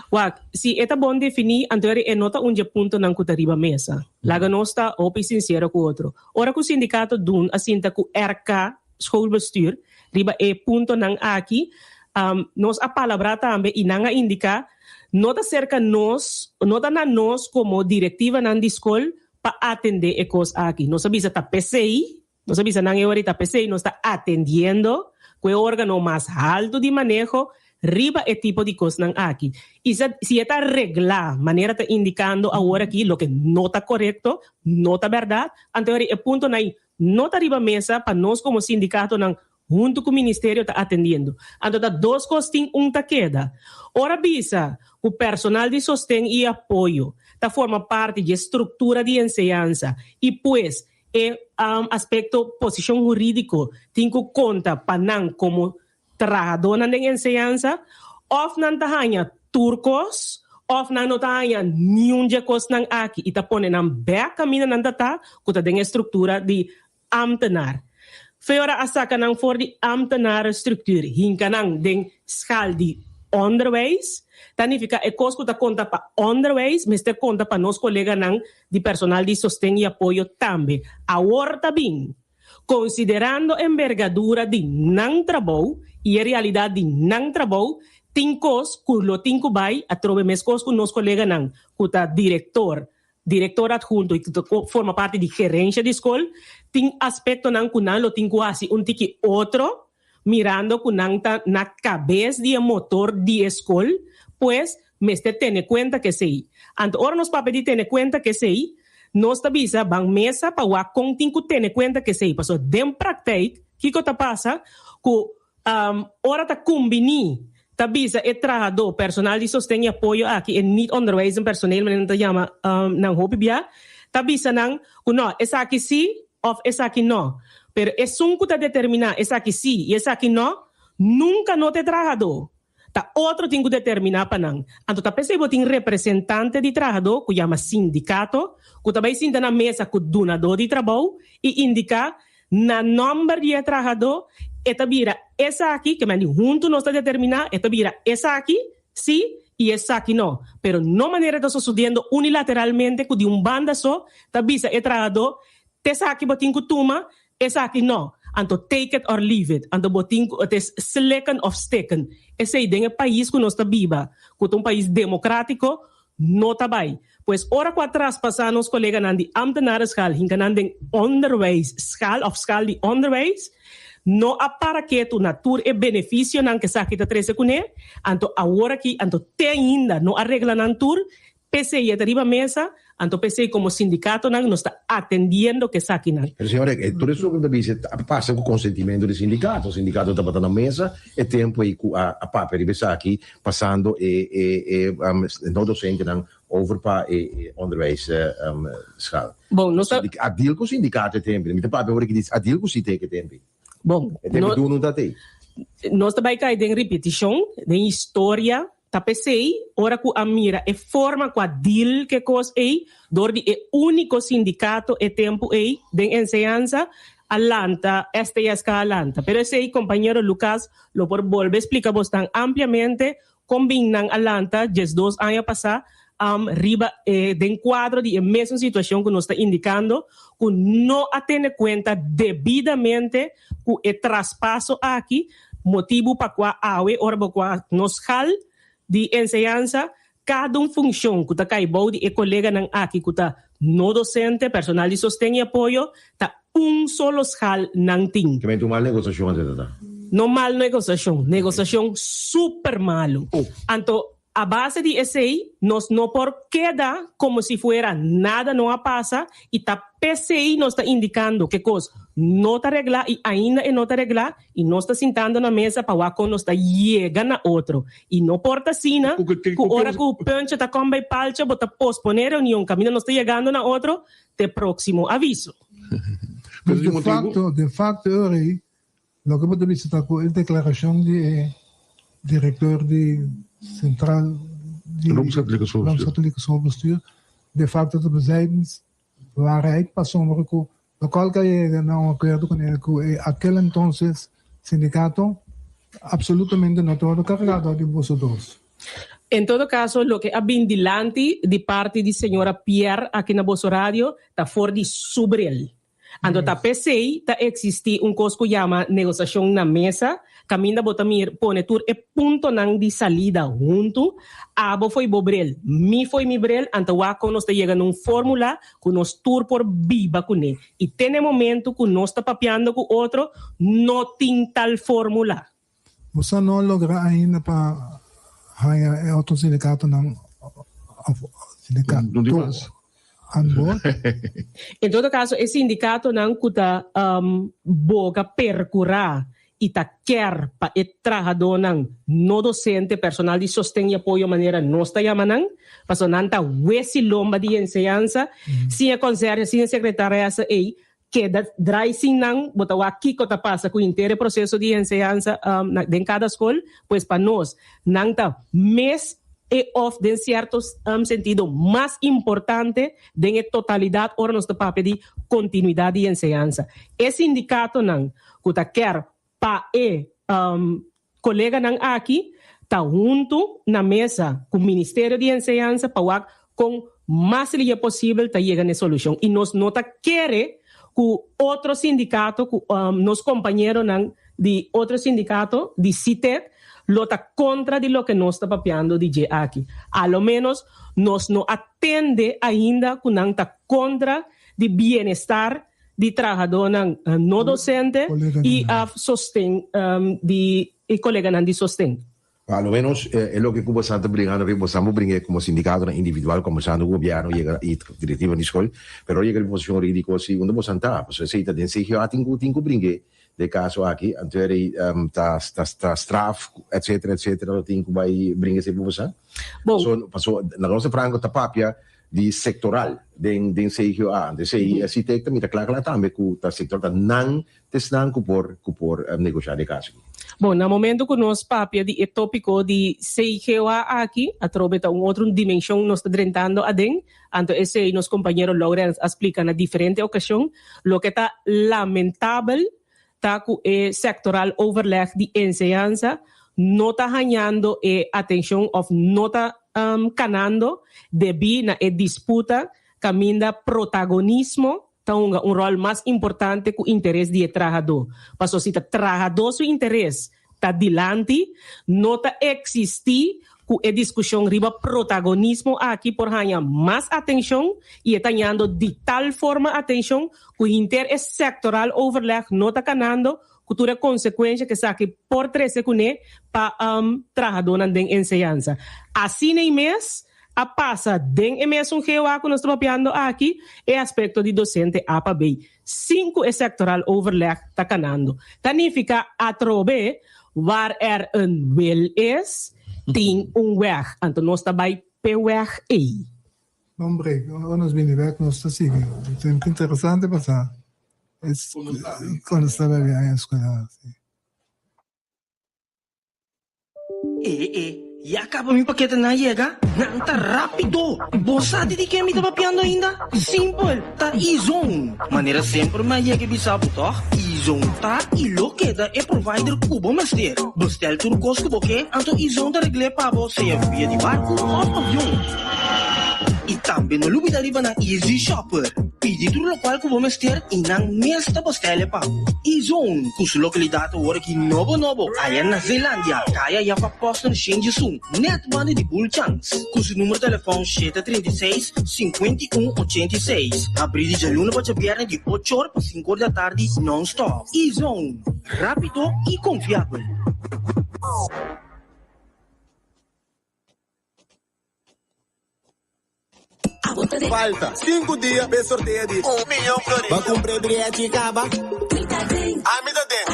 Wak, si e ta bon defini, anto e no ta un dje puntonan cu ta riba mesa. Laga nos ta hopi sincero cu otro. Ora cu sindicato dun a sinta cu RK, schoolbestuur, riba e puntonan aki, nos a palabrá tambe i nan a indiká, no ta serka nos, no ta na nos komo direktivanan di skol pa atendé e kos aki. Nos a bisa ta p'esei, nos a bisa nan e ora i ta p'esei nos ta atendiendo ku e órgano mas haltu di maneho riba e tipo di kosnan aki. I si e ta reglá manera ta indikando awor aki, loke no ta korekto, no ta bèrdat, anto e ora e puntonan ei no ta riba mesa pa nos komo sindikatonan huntu ku ministerio ta atendiendo. Anto ta dos kos tin un ta keda. Ora bisa ku personal di sosten i apoyo ta forma parti dje struktura di enseñansa i pues e aspekto posishon hurídiko tin ku konta pa nan komo trahadónan den enseñansa òf nan ta haña tur kos. Òf nan no ta haña niun dje kosnan aki i ta pone nan bèk kaminda nan ta ta, ku ta den e struktura di ámtenar. Feora a saka nan for di ámtenarenstruktuur, hinka nan den schaal di onderwijs. Ta nifiká e kos ku ta konta pa onderwijs mester konta pa nos koleganan di personal di sosten i apoyo tambe. Awor ta bin, konsiderando embergadura di nan trabou i e realidat di nan trabou, tin kos ku lo tin ku bai atrobe meskos ku nos koleganan ku ta direktor, direktor adhunto i ku ta forma parti di gerensha di skol, tin aspektonan ku nan lo tin ku hasi un tiki otro mirando ku nan ta na kabes di e motor di e skol, pues mester tene kuenta ku esei. Anto ora nos papia di tene kuenta ku esei, nos ta bisa ban mesa pa wak kon tin ku tene kuenta ku esei, pasobra den praktijk kiko ta pasa ku ora ta kumbiní ta bisa e trahadó, personal di sosten i apoyo aki, e niet-onderwijzend personeel manera nan ta yama nan hopi bia, ta bisa nan ku no, esaki sí òf esaki nò. Pero esun ku ta determiná esaki sí i esaki nò, nunka no ta e trahadó. Ta otro tin ku determiná pa nan. Anto ta p'esei bo tin representante di trahadó ku yama sindikato, ku ta bai sinta na mesa ku dunadó di trabou i indiká na nòmber di e trahadó, e ta bira esaki, ke men di huntu nos ta determiná, e ta bira esaki sí i esaki no. Pero no manera ta sosodiendo unilateralmente ku di un banda so ta bisa e trahadó, t'esaki bo tin ku tuma, esaki no. Anto take it or leave it. Anto bo tin ku, het is slikken of stikken. Esei den e pais ku nos ta biba, ku ta un pais demokratiko, no ta bai. Pues ora ku a traspasá nos koleganan di ambtenarenschaal hinka nan den onderwijsschaal òf schaal di onderwijs, no a para ketu na tur e benefisionan ku esaki ta trese kuné, anto aworakí anto te ainda no a regla nan tur, p'esei e ta riba mesa, anto p'esei komo sindikatonan nos ta atendiendo ku esakinan. Pero señor Eck, tur esun ku ta bisa a pasa ku konsentimentu di sindikato. Sindikato tabata na mesa e tempu ei ku a papia riba esaki, pasando e e no dosentenan over pa e onderwijs schaal. Bon, nos ta. A deal ku sindikato e tempu. Mi ta papia ora ki di a deal ku CITEC e tempu. Bon, E tempu dunu ta tei. Nos ta bai kai den ripetishon, den historia. Ta p'esei, ora ku a mira e forma ku a deal ku e kos ei, dor di e úniko sindikato e tempu ei den enseñansa, a lanta, STSK a lanta. Pero esei, kompañero Lucas lo por bolbe splika bosnan ampliamente Kon bin nan a lanta diesdos aña pasá riba e den kuadro di e mesun situashon ku nos ta indikando ku no a tene kuenta debidamente ku e traspaso aki, motibu pa kua awe ora bo kua nos skal di enseñansa kada un funshon ku ta kai bou di e koleganan aki ku ta no dosente, personal di sosten i apoyo, ta Un solo schaal nan tin. Ke menti un mal negosashon antes ta ta? No mal negosashon, negosashon super malu. Anto a base di esei nos no por keda como si fuera nada no a pasa y ta p'esei nos ta indicando ke kos no ta regla y ainda e no ta regla y nos ta sintando na mesa pa wak kon nos ta yega na otro. Y no por ta asina ku ora ku puntje ta kom bay paltje bo ta pospone reunion kaminda nos ta yegando na otro te próximo aviso. Dus de facto, de facto e ora ei, loke bo ta bisa ta ku e deklarashon di e direktor di sentral di Rooms-Katholieke Schoolbestuur, de facto ta bezijdens waarheid pasobra ku lokual ku a yega na un akuerdo kuné ku e akel entonces sindikato absolutamente no ta wòrdu kargá dor di boso dos. En todo caso, loke a bin dilanti di parti di señora Pierre aki na boso radio ta for di su bril. Anto ta p'esey ta existi un cos cu yama negociacion na mesa, caminda bo ta mir pone tur e puntonan di salida huntu, abo fo'i bo bril, mi fo'i mi bril, anto wak con nos ta yega na un formula cu nos tur por biba cune. Y te na e momento cu nos ta papiando cu otro, no tin tal formula. Boso no a logra ainda pa haña e otro sindikatonan òf sindikato aan boord? En todo kaso e sindikatonan ku ta boga perkurá i ta kèr pa e trahadónan no dosente, personal di sosten i apoyo manera nos ta yama nan, pasobra nan ta wesi lomba di enseñansa, sin e konsèrge, sin e sekretariasa ei, Keda drai sin nan, bo ta wak kiko ta pasa ku henter e proseso di enseñansa den kada skol. Pues pa nos, nan ta mes. e òf den sierto sentido mas importante den e totalidat ora nos ta papia di kontinuidat di enseñansa. E sindikatonan ku ta kèr pa e koleganan aki ta huntu na mesa ku Ministerio di Enseñansa pa wak kon mas lihe posibel ta yega na e solushon i nos no ta kere ku otro sindikato ku nos kompañeronan di otro sindikato di CITED lo ta kontra di loke nos ta papiando di dje aki. A lo ménos nos no a tende ainda ku nan ta kontra di bienestar di trahadónan no dosente i sosten di e koleganan di sosten. A lo ménos e loke ku bosan ta bringando riba bosan por bring'é komo sindikatonan individual kombersando ku gobièrnu yega i direktivanan di skol, pero ora yega riba posishon hurídiko si unda bosan ta, pasobra esei ta den CGA tin ku tin ku bring'é den e kaso aki, anto eri ta ta straf etcetera etcetera lo tin ku bai bringa esei pa bosan. Bon. Pasobra na nos franko ta papia di sektoral den den CGA, anto esei si ta mi ta kla kla tambe ku ta sektoral ta nan T'esnan ku por ku por negoshá den kaso aki. Bon, na momento ku nos papia di e tópiko di CGOA aki, atrobe ta un otro dimenshon nos ta drentando aden, anto esei nos kompañero Lourens a splika na diferente okashon. Loke ta lamentabel ta ku e sektoral overleg di enseñansa no ta hañando e atenshon òf no ta kanando debí na e disputa kaminda protagonismo ta hunga un ròl mas importante ku interes di e trahadó. Paso si ta trahadó su interes ta dilanti, no ta eksistí ku e diskushon riba protagonismo aki por haña mas atenshon i e ta hañando di tal forma atenshon ku hinter e sektoral overleg no ta kanando ku tur e konsekuensha ku esaki por trese kuné pa trahadónan den enseñansa. Asina ei mes A pasa den e mesun GOA ku nos ta papiando aki, e aspekto di dosente A pa B, sin ku e sectoral overleg ta kanando. Ta nifiká atrobe, waar er een wil is, tin un weg. Anto nos ta bai p'e weg ei. Bon break, ora nos bini bek nos ta sigui. Ta interesante pasá kon nos ta bai aña eskolar. E e, ya caba mi paketenan a yega? Nan ta rapido! Bo sa di di ken mi ta papiando ainda? Simpel, ta E-Zone! Manera semper mi a yega e bisa bo tog? E-Zone ta y lo keda e provider cu bo mester. Bestel tur cos cu bo ke, anto E-Zone ta regl'é pa bo sea via di barcu of avion. Y tambe no lubida riba nan Easy Shopper. Pidi tur locual cu bo mester y nan mes ta bestel'e pa bo. E-Zone, cu su localidad awor aki nobo nobo aya na Zeelandia, caya Jaffa Posner Shenjisun, net banda di Bulchans. Cu su numero telefon 736, 51 86. Habri di djaluna pa djabierne di ocho or pa cinco or di atardi non-stop. E-Zone, rapido y confiabel. Falta sinku dia p'e sorteo di un miyon florin. Bo a kumpra e brièchi kaba? Ami ta den.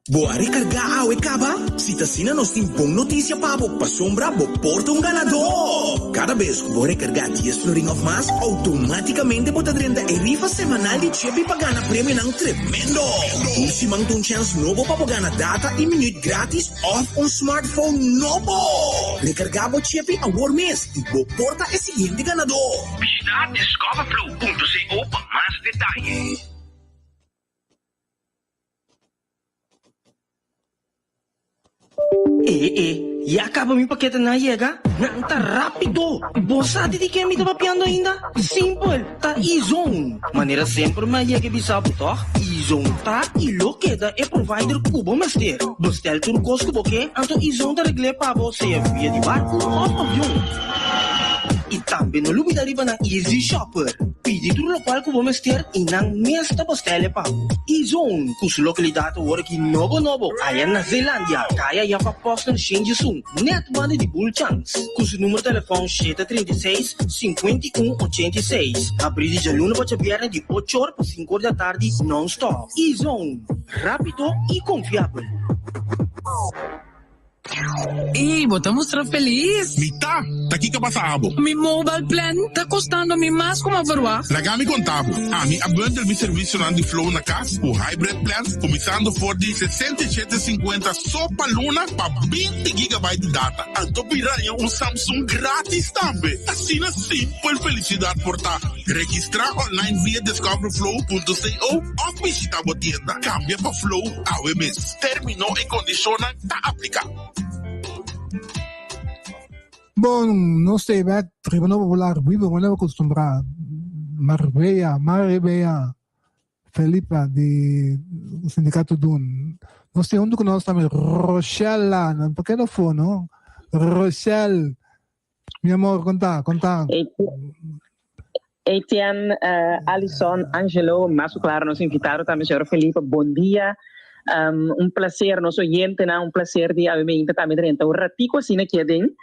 Bo a rekargá awe kaba? Si ta asina nos tin bon notisia pa bo, pasobra bo por ta un ganadó! Kada bes ku bo rekargá dies florin òf mas, outomátikamente bo ta drenta e rifa semanal di Chippy pa gana premionan tremendo! Tur siman ta un chèns nobo pa bo gana data i minüt grátis òf un smartphone nobo! Rekargá bo Chippy awor mes i bo por ta e siguiente ganadó! Bishita discoverflow.co pa mas detaye. E e, ya caba mi paketenan a yega? Nan ta rapido! Bo sa di di ken mi ta papiando ainda? Simpel, ta E-Zone! Manera semper mi a yega e bisa bo tog? E-Zone ta y lo keda e provider cu bo mester. Bestel tur cos cu bo ke, anto E-Zone ta regl'é pa bo sea via di barcu of avion. Y tambe no lubida riba nan Easy Shopper. Pidi tur locual cu bo mester y nan mes ta bestel'e pa bo. E-Zone, cu su localidad awor aki nobo nobo aya na Zeelandia, caya Jaffa Posner Shenjisun, net banda di Bulchans. Cu su numero telefon 736, 51 86. Habri di djaluna pa djabierne di ocho or pa cinco or di atardi non-stop. E-Zone, rapido y confiabel. Ey, bo ta mustra felis. Mi ta! Ta kiko pasa abo? Mi mobile plan ta kostando mi mas ku mi a verwagt. Laga mi konta bo, ami a bundel mi servisionan di Flow na kas ku hybrid plans kuminsando for di 67 cincuenta so pa luna pa 20 gigabyte di data. Anto bira haña un Samsung gratis tambe. Asina simpel felicidad por ta. Registrá online via discoverflow.co òf bishita bo tienda. Kambia pa Flow awe mes. Término i kondishonnan ta apliká. Bon, nos ta e bek Tribuna Popular Biba manera bo kustumbrá. Marbella, Marbella Felipa di Sindikato Dun. Nos tin huntu ku nos tambe Rochella, no por keda afó no. Rochelle, mi amor, konta, konta. Etienne, Alison, Angelo, mas ku klaro nos invitado tambe señor Felipe, bon dia. Un placer nos oyentenan, un placer di awe meinta tambe drenta un ratico asina aki aden.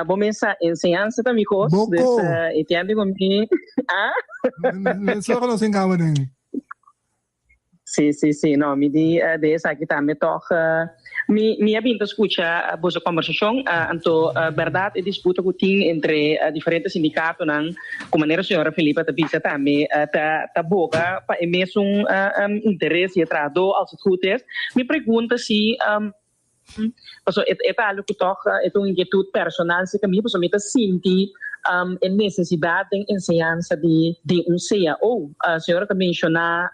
Bo mesa enseñansa ta mi cos, dus Etienne di mi, ah? Mesora nos engaba den. Sí, sí, sí. No, mi di de esaki tambe tòg. Mi, mi a bin ta skucha boso kòmbersashon. Anto, bèrdat e disputa ku tin entre diferente sindikatonan, ku manera señora Felipa ta bisa tambe, ta, ta boga pa e mesun interes di e trahadó, als het goed is. Mi pregunta si. Pasobra e ta algo ku tòg e ta un inkietut personal serka mi, pasobra mi ta sinti e nesesidat den enseñansa di di un cao. Señora ta menshoná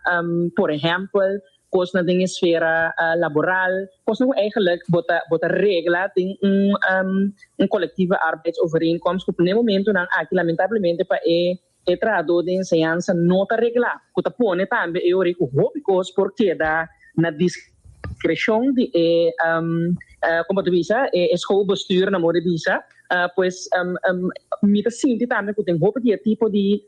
por ehèmpel kosnan den esfera laboral, kosnan ku eigenlijk bo ta bo ta regla den un un collectieve arbeidsovereenkomst ku n'e momentunan aki lamentablemente pa e e trahadó den enseñansa no ta reglá, ku ta pone tambe e ora ku hopi kos por keda na diskreshon di e, komo ta bisa, e schoolbestuur na modo di bisa. Pues mi ta sinti tambe ku den hopi di e tipo di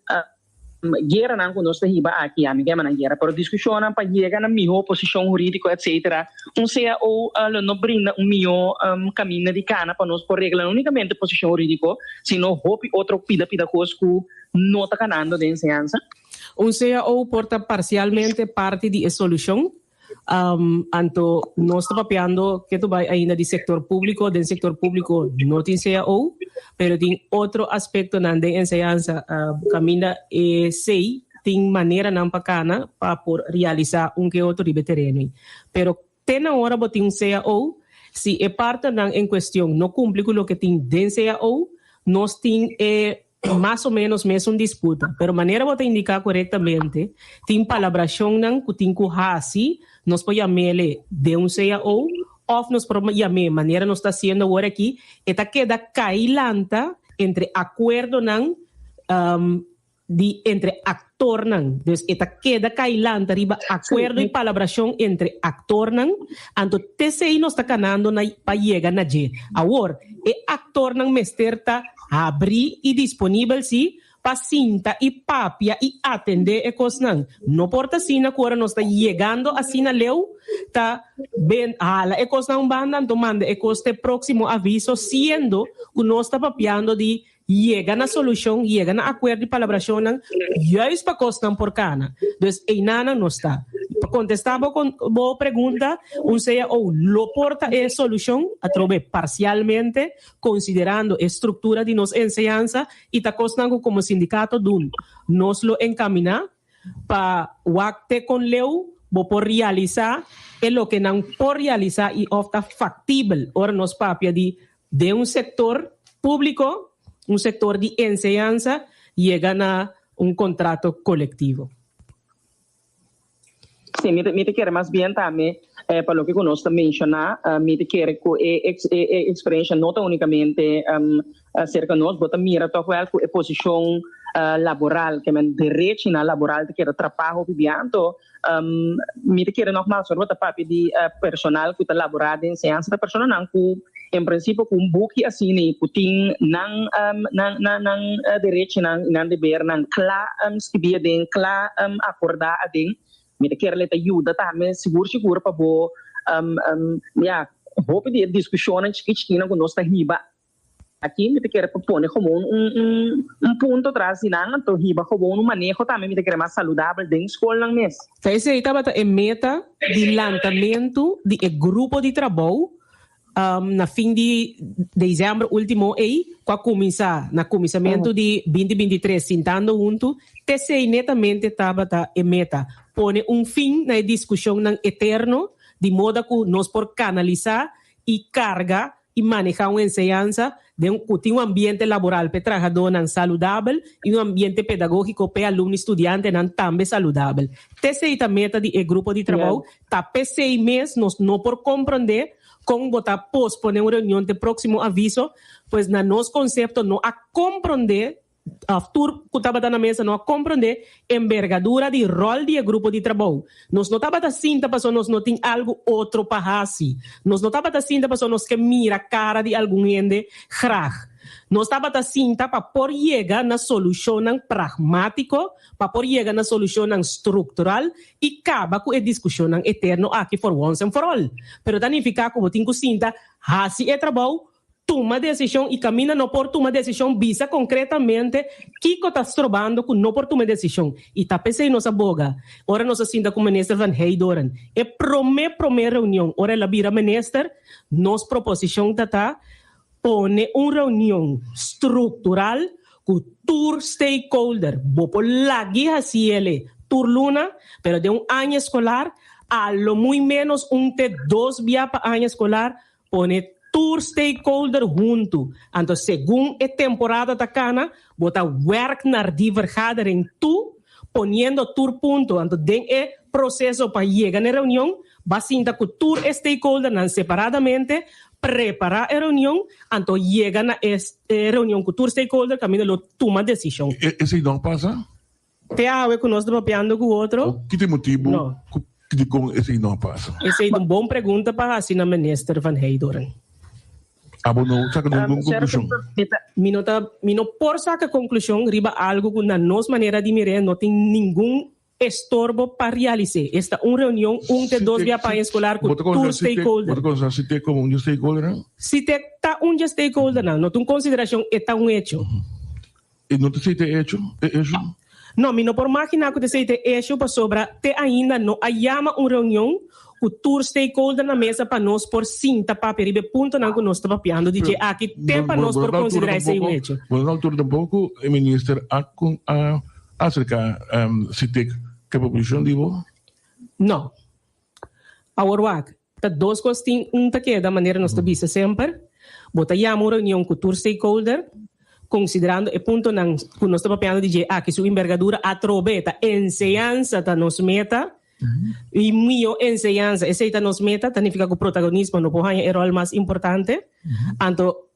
gueranan ku nos ta hiba aki, ya mi ke nan guera, pero diskushonnan pa yega na mihó posishon hurídiko etcetera, un cao lo no brinda un mihó kaminda di kana pa nos por regla no únikamente posishon hurídiko, sino hopi otro pida pida kos ku no ta kanando den enseñansa. Un cao por ta parsialmente parti di e solushon. Anto nos ta papiando ke ta bai ainda di sektor públiko. Den sektor públiko no tin cao, pero tin otro aspektonan den enseñansa kaminda e sei tin maneranan pa kana pa por realisá un ke otro riba e tereno ei. Pero Te na ora bo tin un cao, si e partnernan en cuestion no cumpli cu loke tin den cao, nos tin e mas o menos mesun disputa. Pero manera bo ta indica corectamente, tin palabracionnan cu tin cu haci, nos por yam'ele den un cao of nos por yam'e manera nos ta haciendo awor aki, e ta keda cay lanta entre acuerdonan di entre actornan. Dus e ta keda cay lanta riba acuerdo y palabracion entre actornan, anto t'esey nos ta canando na pa yega na dje. Awor, e actornan mester ta habri y disponibel si pa sinta y papia y atende e cosnan. No por ta asina cu ora nos ta yegando asina leu ta ben hala e cosnan un banda anto manda e cos te proximo aviso siendo cu nos ta papiando di Yega na solushon, yega na akuerdo i palabrashonnan juist pa kosnan por kana. Dus einanan nos ta. Pa kontestá bo bo pregunta, un cao lo por ta e solushon, atrobe parsialmente, konsiderando e struktura di nos enseñansa i ta kosnan ku komo sindikato dun nos lo enkaminá pa wak te kon leu bo por realisá e loke nan por realisá i òf ta faktibel ora nos papia di Den un sector publico, un sector di enseñansa, yega na un contrato colectivo. Sí, mi ta, mi ta kere mas bien tambe pa loke ku nos ta menshoná, mi ta kere ku e e eksperensha no ta únikamente serka nos, bo ta mira tòg wèl ku e posishon laboral, ke men derechinan laboral ta keda trapá hopi bia, anto Mi ta kere nogmaals ora bo ta papia di personal ku ta laborá den enseñansa ta personanan ku en prinsipio ku un buki asina i ku tin nan nan nan nan derechinan i nan debernan kla skibí aden, kla akordá aden. Mi ta kere lei ta yuda tambe sigur sigur pa bo ya hopi di e diskushonnan chikí chikínan ku nos ta hiba Aki mi ta kere pa pone gewoon un un un punto tras di nan, anto hiba gewoon un maneho tambe mi ta kere mas saludabel den skolnan mes. Ta esei tabata e meta di lantamentu di e grupo di trabou. na fin di december ultimo ei cu a cuminsa na cuminsamento di binti 23 sintando hunto, t'esey netamente tabata e meta, pone un fin na e discusionnan eterno di moda cu nos por canalisa y carga y maneha un enseñansa den cu tin un ambiente laboral p'e trahadónan saludabel y un ambiente pedagogico p'e alumno y studiantenan tambe saludabel. T'esey ta meta di e grupo di trabou. Ta p'esey mes nos no por comprende con bo ta pospone un reunion te proximo aviso, pues na nos concepto no a comprende Of tur ku tabata na mesa no a komprondé embergadura di ròl di e grupo di trabou. Nos no tabata sinta pasobra nos no tin algu otro pa hasi. Nos no tabata sinta pasobra nos ke mira kara di algun hende grag. Nos tabata sinta pa por yega na solushonnan pragmátiko, pa por yega na solushonnan struktural i kaba ku e diskushonnan eterno aki for once and for all. Pero ta nifiká ku bo tin ku sinta hasi e trabou Tuma desishon i kaminda no por tuma desishon bisa konkretamente kiko ta strobando ku no por tuma e desishon. I ta p'esei nos a boga ora nos a sinta ku Minister Van Heydoorn. E promé promé reunion ora el a bira minister, nos proposishon ta ta pone un reunion struktural ku tur stakeholder. Bo por lag'i hasi el'e tur luna, pero den un aña eskolar a lo muy ménos un te dos bia pa aña eskolar Pone tur stakeholder huntu, anto segun e temporada ta kana, bo ta werk naar die vergadering toe, poniendo tur punto. Anto den e proceso pa yega na e reunion, ba sinta ku tur e stakeholdernan separadamente, prepara e reunion, anto yega na e reunion ku tur stakeholder kaminda lo tuma desishon. Esei no a pasa? Te awe ku nos ta papiando ku otro. Ki ta e motibu ku dikon esei no a pasa? Esei ta un bon pregunta pa hasi na Minister Van Heydoorn. Abo no saka ningun konklushon? Mi no ta, mi no por saka konklushon riba algu ku na nos manera di mir'é no tin ningun estorbo pa realis'é. Esta un reunion un te dos bia pa aña eskolar ku tur stakeholder. Bo ta konsiderá Sitek komo un dje stakeholdernan? Sitek ta un dje stakeholdernan. No ta un konsiderashon, e ta un hecho. E no ta esei ta e hecho, e issue? No, mi no por magina cu ta esei ta e issue pasobra te ainda no a yama un reunion cu tur stakeholder na mesa pa nos por sinta papia riba e puntonan cu nos ta papiando di dje aki te pa nos por considera esei un hecho. Bo no ta altura tampoco e minister a a acerca Sitek cu e proposicion di bo? No. Awor wak, Ta dos kos tin un ta keda manera nos ta bisa semper, bo ta yama un reunion ku tur stakeholder, konsiderando e puntonan ku nos ta papiando di dje aki su embergadura atrobe ta enseñansa ta nos meta i mihó enseñansa esei ta nos meta ta nifiká ku protagonismo no por haña e ròl mas importante anto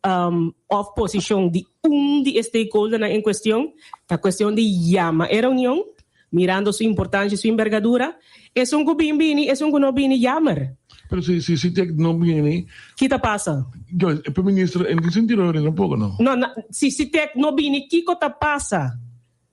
òf posishon di un di e stakeholdernan en kuestion ta kuestion di yama e reunion Mirando su importancia y su envergadura, esun cu bin bini, esun cu no bini, jammer. Pero si si si tek no bini. Ki ta pasa? Yo, e primer minister en tin sentido ahora tampoco no. No, na, si si tek no bini, kico ta pasa?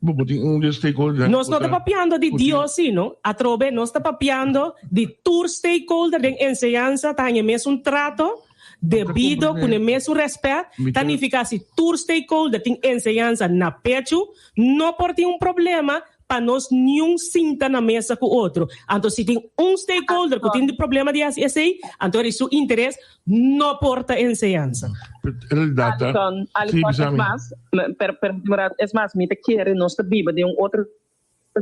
Bo bo tin un di e stakeholder. Nos no ta papiando di Dios si, no. Atrobe nos ta papiando di tur stakeholder den enseñansa ta haña e mesun trato. Debido ku n'e mesun rèspèt, ta nifiká si tur stakeholder tin enseñansa na pechu, no por tin un problema pa nos niun sinta na mesa ku otro. Anto si tin un stakeholder ku tin di problema di hasi esei, anto eri su interes no por ta enseñansa. Alison, Alison, es mas, per, per, es mas, mi ta kere nos ta biba den un otro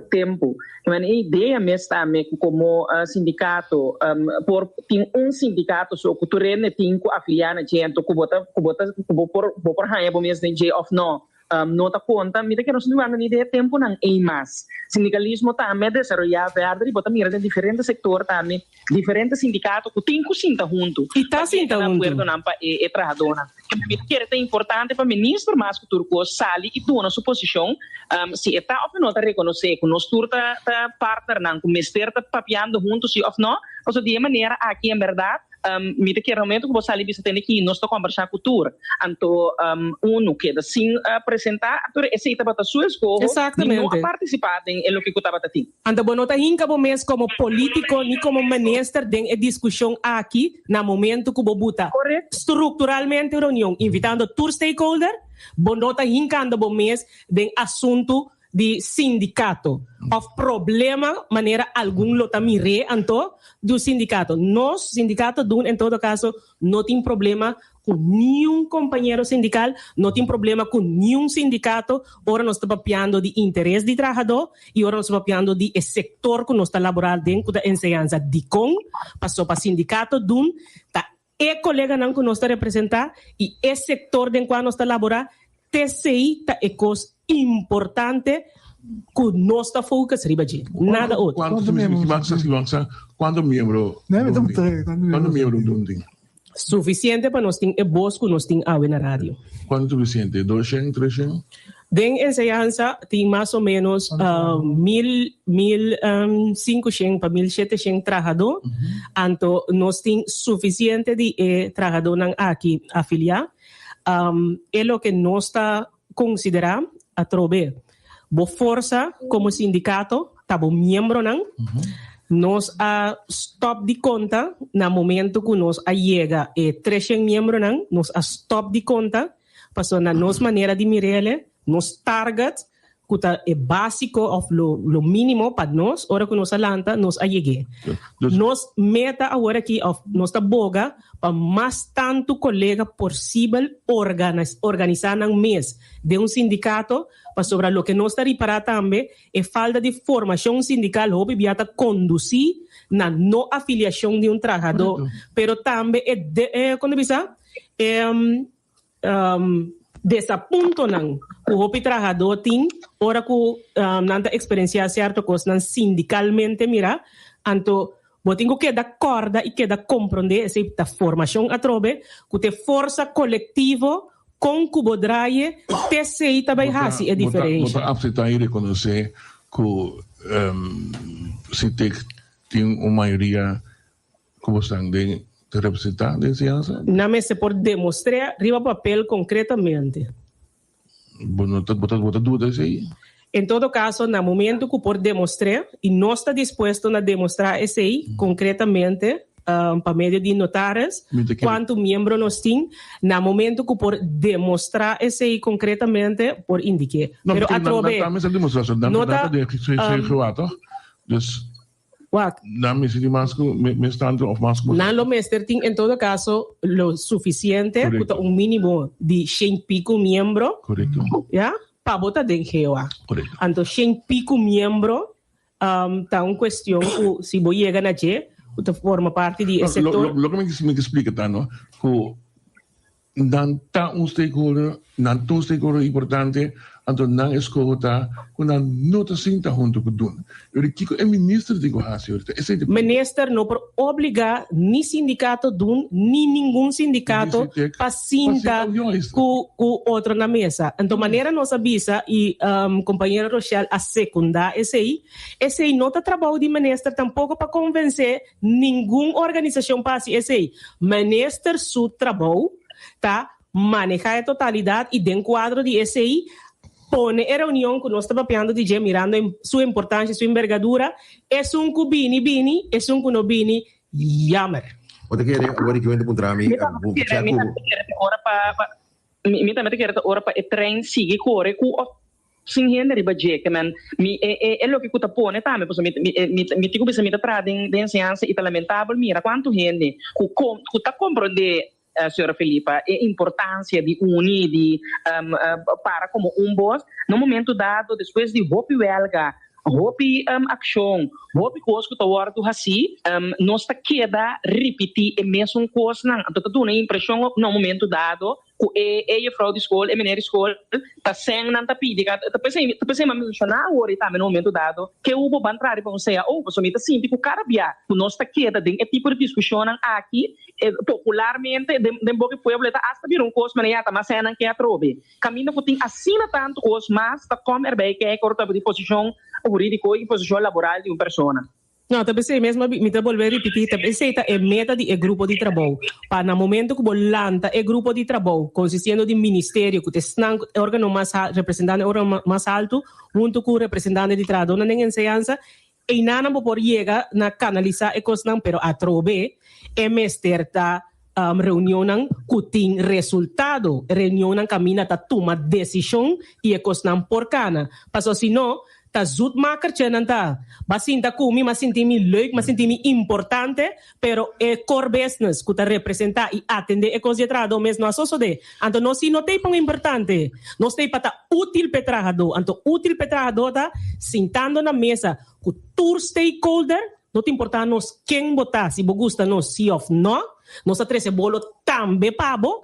tempu. Men e idea mes tambe ku komo sindikato por tin un sindikato so ku tur hende tin ku afiliá na dje anto ku bo ta ku bo ta ku bo por bo por haña bo mes den dje òf no no ta konta. Mi ta kere nos no wanta ni den e tempunan ei mas. Sindikalismo tambe a desaroyá verder i bo ta mira den diferente sektor tambe diferente sindikato ku tin ku sinta huntu I ta pa sinta yega na huntu. akuerdonan pa e e trahadónan. Mi ta kere ta importante pa minister mas ku tur kos sali i duna su posishon si e ta òf e no ta rekonosé ku nos tur ta ta partnernan ku mester ta papiando huntu si òf no. Pasobra di e manera aki en bèrdat mi ta kere na momento ku bo sali bisa tende ki nos ta kombersá ku tur anto unu keda sin presentá anto esei tabata su eskoho di no a Exactamente. partisipá den e loke ku tabata tin. Anto bo no ta hinka bo mes komo polítiko ni komo minister den e diskushon aki na momento ku bo buta strukturalmente un reunion invitando tur stakeholder, bo no ta hinkando bo mes den asuntu. di sindikato òf problema manera algun lo ta mir'é anto di un sindikato. Nos, sindikato dun en todo kaso no tin problema ku niun kompañero sindikal, no tin problema ku niun sindikato ora nos ta papiando di interes di trahadó i ora nos ta papiando di e sektor ku nos ta laborá den ku ta enseñansa. Dikon? Pasobra pa sindikato dun ta e koleganan ku nos ta representá i e sektor den kua nos ta laborá, t'esei ta e kos importante ku nos ta focus riba dje, nada otro. Kuantu miembro Dun tin? Sufisiente pa nos tin e bos ku nos tin awe na radio. Kuantu sufisiente? Doshen, treshen? Den enseñansa tin mas o ménos mil, mil sinkushen pa mil sheteshen trahadó. Anto nos tin sufisiente di e trahadónan aki afiliá. E loke nos ta konsiderá atrobe bo forsa komo sindikato ta bo miembronan. Nos a stòp di konta na momento ku nos a yega e treshen miembronan, nos a stòp di konta. Pasobra na nos manera di mir'ele, nos target ku ta e básiko òf lo lo mínimo pa nos ora ku nos a lanta, nos a yeg'é. Nos meta awor aki òf nos ta boga pa mas tantu kolega posibel organisá nan mes den un sindikato, pasobra loke nos ta ripará tambe e falta di formashon sindikal hopi bia ta kondusí na no afiliashon di un trahadó, pero tambe e e kon ta bisa? E desapuntonan ku hopi trahadó tin ora ku nan ta eksperensiá sierto kosnan sindikalmente mirá, anto bo tin ku keda kòrda i keda komprondé, esei ta formashon atrobe, ku ta e forsa kolektivo kon ku bo draie t'esei ta bai hasi e diferensha. Bo ta apseptá i rekonosé ku Sitek tin un mayoria Ku bosnan den ta representá den enseñansa? Nan mester por demostr'é riba papel konkretamente. Bo no ta bo ta bo ta duda esei? En todo kaso, na momento ku por demostr'é, i nos ta dispuesto na demostrá esei konkretamente pa medio di notaris, Mi ta kere. kuantu miembro nos tin, na momento ku por demostrá esei konkretamente, por indik'é. No, Pero porque nan nan atrobe, tambe sa demostrá, so nan no nan ta ta den CGA, toch? Dus. Wak. Nan mester tin mas ku mes tantu òf mas ku. Nan lo mester tin en todo kaso lo sufisiente ku ta un mínimo di shen piku miembro. Korekto. Ya, pa bo ta den GOA. Korekto. Anto shen piku miembro ta un kuestion ku si bo yega na dje ku ta forma parti di e sektor. Loke mi ke splika ta no ku Nan ta un stakeholder, nan ta un stakeholder importante, anto nan eskoho ta ku nan no ta sinta huntu ku dun. Yori kiko e minister tin ku hasi ahorita? Esei ta e punto. Minister no por obliga ni sindikato dun ni ningun sindikato pa sinta ku ku otro na mesa. Anto manera nos a bisa i kompañero Rochelle a sekundá esei, esei no ta trabou di minister tampoko pa konvensé Ningun organisashon pa hasi esei. Minister su trabou ta maneha e totalidat i den kuadro di esei pone e reunion ku nos ta papiando di dje mirando su importansha i su embergadura, esun ku bini bini, esun ku no bini jammer. Bo ta kere awor di kiwente puntra mi Mi tambe ta kere, mi tambe ta kere ta ora pa, pa, mi tambe ta kere ta ora pa e trein sigui kore ku of Sin hende riba dje, ke men mi e e e loke ku ta pone tambe, pasobra mi mi mi mi tin ku bisa mi ta traha den den enseñansa i ta lamentabel mira kuantu hende ku kom ku ta komprondé señora Felipa e importansia di uni di para komo un bos na un momento dado despues di hopi wèlga, hopi akshon, hopi kos ku ta wòrdu hasí nos ta keda ripití e mesun kosnan anto ta duna e impreshon na un momento dado Ku e e jefrouw di skol, e meneer di skol, ta sèn nan ta pidi. Ka ta p'esei ta p'esei m'a menshoná awor i tambe na un momento dado ke hu bo ban traha riba un cao, pasobra mi ta sinti ku kada bia ku nos ta keda den e tipo di diskushonnan aki, e popularmente den den boka di pueblo e ta asta bira un kos manera ya ta mas sèn nan ke atrobe. Kaminda ku tin asina tantu kos mas ta kòm erbei kèk ora ta di posishon hurídiko i posishon laboral di un persona. No, ta p'esei mes mi ta bolbe ripití, ta p'esei ta e meta di e grupo di trabou, pa na momento ku bo lanta e grupo di trabou, konsistiendo di ministerio ku ta esnan ku e organo mas al, representante e organo mas altu, huntu ku representante di trahadónan den enseñansa, einanan bo por yega na kanalisá e kosnan, pero atrobe e mester ta. Reunionnan ku tin resultado, reunionnan kaminda ta tuma desishon i e kosnan por kana. Pasobra si no, ta zoetmakertje nan ta. Ba sinta ku mi, m'a sinti mi leuk, m'a sinti mi importante, pero e core business ku ta representá i atendé e kos di e trahadó mes no a sosodé. Anto nos si no t'ei pa un importante. Nos t'ei pa ta útil p'e trahadó. Anto útil p'e trahadó ta sintando na mesa ku tur stakeholder. No ta importá nos ken bo ta, si bo gusta nos sí òf nò, nos ta trese bolo tambe pa bo,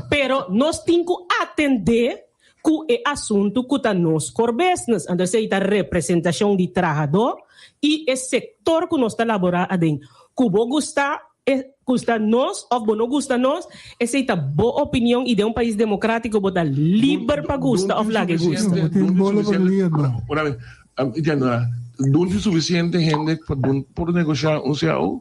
pero nos tin ku atendé ku e asuntu ku ta nos core business. Anto esei ta representashon di trahadó i e sektor ku nos ta laborá aden. Ku bo gusta e gusta nos òf bo no gusta nos, esei ta bo opinion i den un pais demokrátiko bo ta liber pa gusta òf laga e gusta. Dun tin sufisiente hende pa dun por negoshá un cao?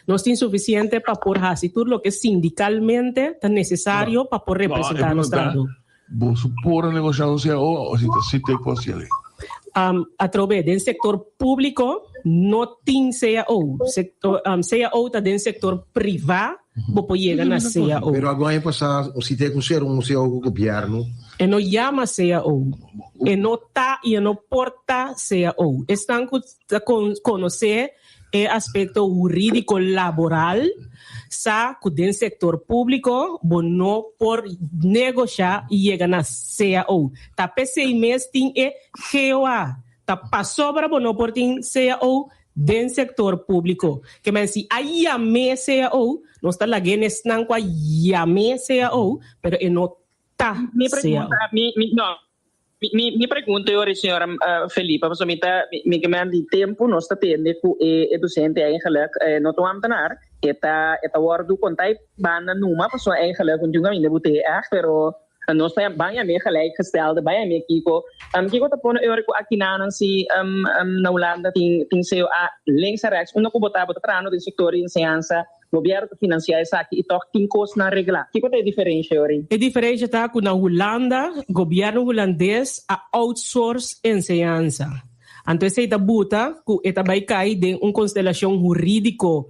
Nos tin sufisiente pa por hasi tur loke sindicalmente ta necesario pa por representá nos trahadó. Boso por a negoshá un cao o si ta si te por hasiel? Atrobe, den sector público no tin cao. Cao ta den sector privá bo por yega na cao. Pero algun aña pasá si te ku ser un cao ku gobierno. E no yama cao. E no ta y e no por ta cao. Esnan cu ta conoce e aspecto huridico laboral sa cu den sector publico bo no por negosha y yega na cao. Ta p'esey mes tin e GOA. Ta pasobra bo no por tin cao den sector publico. Ke men si a yam'é cao, nos ta lag'é n'esnan cu a yam'é cao, pero e no ta Mi pregunta, mi, mi, no, mi, mi, mi pregunta e ora, señora uh, Felipa, pasobra mi ta, mi, mi ke men di tempu nos ta tende ku e, e docente eigenlijk eh, no ta un ambtenaar, e ta, e ta wordu konta e banda numa, pasobra eigenlijk un tin un kaminda but'é echt, pero nos ta ban yam'é gelijkgestelde, ban yam'é kiko. Um, kiko ta pone e ora ku akinanan si um, um, na Hulanda tin, tin COA links en rechts, unda ku bo ta, bo ta trahando den sector di enseñansa, Gobierno ta financia esaki y toch tin cosnan regla. Kico ta e diferencia ori? E diferencia ta cu na Hulanda, gobierno Hulandes a outsource enseñansa. Anto esey ta buta cu e ta bay cay den un constelacion huridico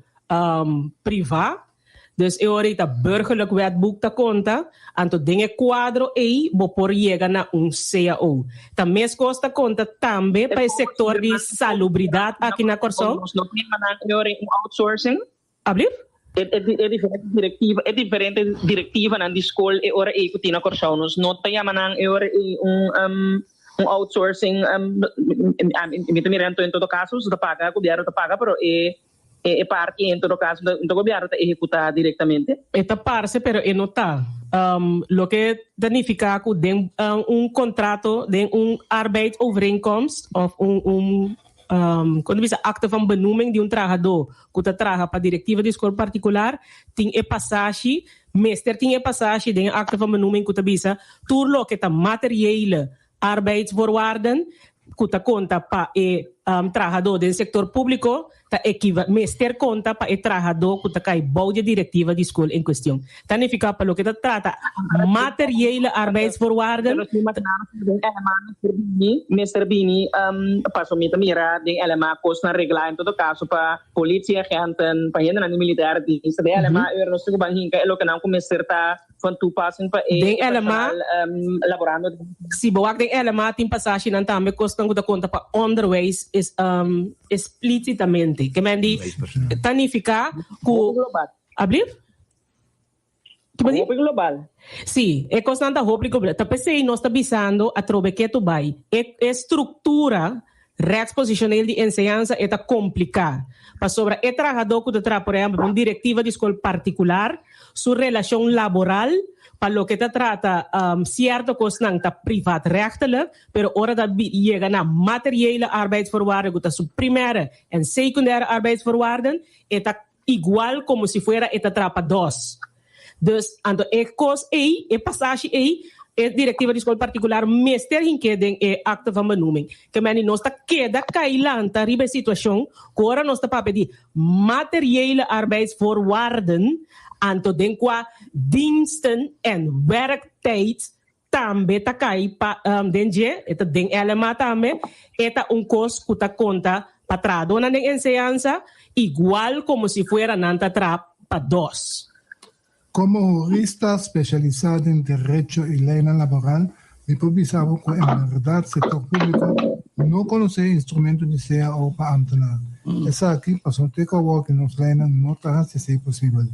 priva. Dus e ora ey ta Burgerlijk Wetboek ta conta, anto den e cuadro ey bo por yega na un cao. Ta mescos ta conta tambe pa e sector di salubridad aki na Corsou. Nos no tin manan e ora un outsourcing. Ablief? E e diferente directiva e diferente directivanan di school e ora ei cu tin na Corsou nos no ta yama nan e ora ei un un outsourcing mi ta mira anto en todo caso su ta paga gobierno ta paga pero e e parti en todo caso ta gobierno ta ehecuta directamente. E ta parce pero e no ta. Loke ta nifica cu den un contrato den un arbeidsovereenkomst of un un Kon ta bisa akte van benoeming di un trahadó ku ta traha pa direktiva di skol partikular tin e pasashi, mester tin e pasashi den e akte van benoeming ku ta bisa tur loke ta materiële arbeidsvoorwaarden ku ta konta pa e trahadó den sektor públiko ta ekiva mester konta pa e trahadó ku ta kai bou di e direktiva di skol en kuestion. Ta nifiká pa loke ta trata materiële arbeidsvoorwaarden. Mester bini paso mi ta mira den LMA kosnan reglá en todo kaso pa politieagenten, pa hendenan di militaire dienst. Den LMA eur nos tin ku ban hinka e lokenan ku mester ta van toepassing pa e personal laborando. Si bo wak den LMA tin pasashinan tambe kosnan ku ta konta pa onderwijs esplísitamente. Ke men di ta nifiká ku. Ablief? Hopi global. Sí, e kosnan ta hopi global. Ta p'esei nos ta bisando atrobe ketu bai. E e struktura rechtspositioneel di enseñansa e ta kompliká. Pasobra e trahadó ku ta traha por ehèmpel pa un direktiva di skol partikular, su relashon laboral pa loke ta trata sierto kosnan ta privaatrechtelijk, pero ora ta yega na materiële arbeidsvoorwaarden ku ta su primaire en secundaire arbeidsvoorwaarden, e ta Igual como si fuera e ta traha pa dos. Dus, anto e cos ey, e pasashi ey, e directiva di scol particular mester hink'é den e acte van benoeming. Ke meni nos ta keda cay lanta riba e situacion cu ora nos ta papia di materiële arbeidsvoorwaarden, anto den cua diensten en werktijd tambe ta kai pa den dje, e ta den LMA tambe, e ta un kos ku ta konta pa trahadónan den enseñansa igual komo si fuera nan ta traha pa dos. Komo hurista spesialisá den derecho i leinan laboral, mi por bisa bo ku en bèrdat sektor públiko no konosé e instrumento di cao pa ámtenar. Esaki pasobra te ku awor ku nos leinan no ta hasi esei posibel.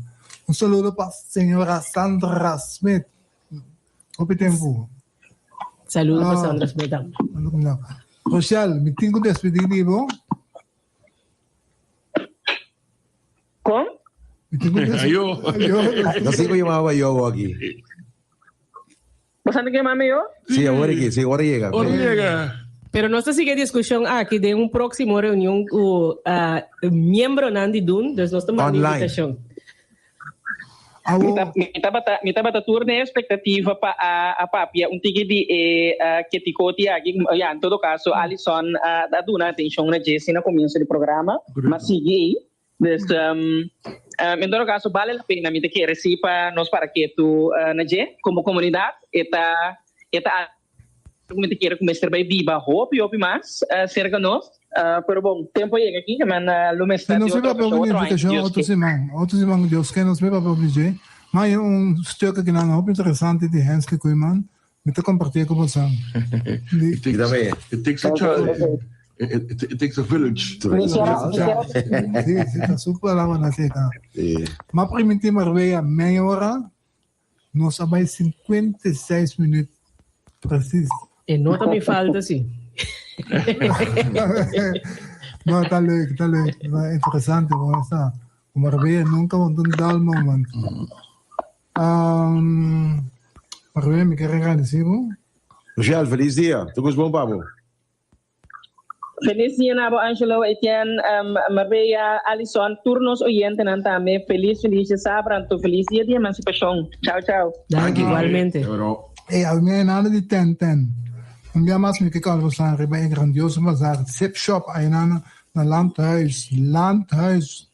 Un saludo pa señora Sandra Smit. Hopi tempu. Saludo pa Sandra Smit tambe. Rochelle, mi tin ku despedí di bo. Kon? Ayo. No sé cómo llamaba yo aquí. Bo sa ke mami yo? Sí, ahora que, sí, ahora llega. Ora llega. Pero nos ta sigui discusion aki den un próximo reunion ku uh, miembronan di DUN, dus nos ta manda Online. invitacion. Mi ta, mi tabata, mi tabata tur den expectativa pa a, a papia un tiki di e uh, ketikoti aki. Ja, en todo caso, Alison a, a duna atencion na dje na comienzo di programa, ma sigui ei. Dus, um, um, en todo caso, bale la pena, mi ta kere si pa nos para ketu uh, na dje. Como comunidad, e ta, e ta algo mi ta kere ku mester bai biba hopi, hopi mas uh, cerca nos. Uh, pero bon, tempo a yega aki, men uh, lo mester Si di nos otro papia ocasión, un otro aña, invitacion Dios otro ke. siman. Otro siman Dios ke nos papia di dje. Ma hay un stuk aki nan hopi interesante di Hensley Koeiman. Mi ta comparti cu boso. Di. It takes, it takes a child. It, it, it takes a village. Mi kier a- mi kier a- Si, si, ta su palabra na seta. Ma priminti Marbella meia ora, nos a bai 56 minuut precies. E no ta mi falta si. No, ta leuk, ta leuk. Ta interesante, hoor. Esta. Marbella nunca want un dull moment. Um, Marbella, mi quier agradeci bo. Rochelle, feliz dia. Tur cos bon pa bo. Feliz dia na bo Angelo, Etienne, um, Marbella, Alison, tur nos oyentenan tambe. Feliz, feliz djasabra, anto feliz dia di emancipacion. Ciao, ciao. Danki, igualmente. Ey, awe mi a nada di ten ten. Un bia mas mi ke kòrda boso riba e grandioso bazaar Zip Shop aynan na Landhuis, Landhuis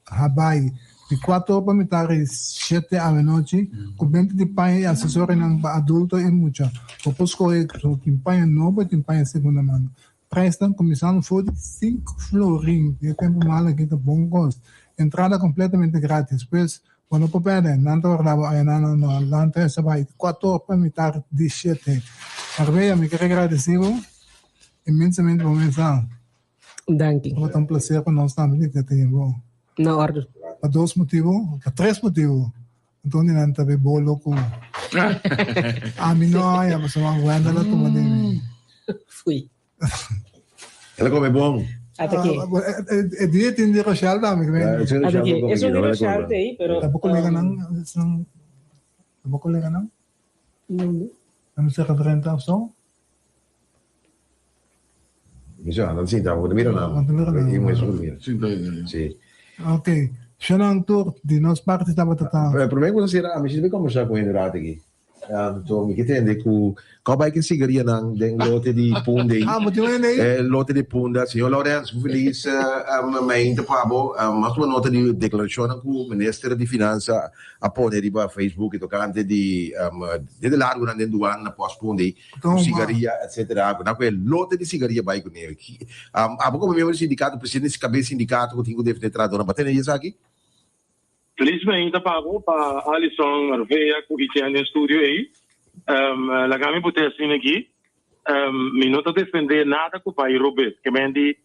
Habaai, di kuater or pa mitar i shete awenochi, ku benta di paña i asesorionan pa adulto i mucha. Bo por skohe so tin paña nobo i tin paña segunda mano. Prijsnan kuminsando for di sinku florin, di e tempu mal aki ta bon kos. Entrada kompletamente gratis, pues bo no por pèrdè. Nan ta warda bo ayanan na Landhuis Habaai, di kuater or pa mitar di shete. Marbella, mi kere gradisí bo inmensamente pa bo mesa. Danki. Tabata un placer pa nos tambe di ta tene bo. Na orde. Pa dos motibo, pa tres motibo. Anto di nan ta be bolo cu ami no haya pasobra Wendel a tuma di mi. Fui. El a come bon. Ata ki. E dia tin di Rochelle tambe. Ata ki. Esun di Rochelle te ei, pero. Ta bo coleganan, ta bo coleganan? Nan mester a drenta of so? Mi sa, nan sinta, bo ta mira nan. Bo ta mira nan. I mo esun mira. Sinta ei. Si. Ok. Shonan tur di nos parti tabata ta. Prome ku nos sera, ami si ta kombersá ku hende rato aki. Anto mi ke tende ku kòp bai ke sigarianan den lote di punda ei. Ah, bo tin un hende ei? E lote di punda. Señor Lourens, un felis mainta pa bo. Mas tuma nota di deklarashonnan ku minister di Finansa a pone riba Facebook tokante di dede largunan den duana na pòst punda ei. Ku sigaria etcetera ku nan ku e lote di sigaria bai ku ne. Abo komo miembro di sindikato, presidente di kabes sindikato ku tin ku defende trahadornan pa tene di esaki? Feliz mainta pa bo, pa Alison, Arvea ku Etienne den studio ei. Laga mi put'e asina aki, mi no ta defende nada ku bai robes. Ke men di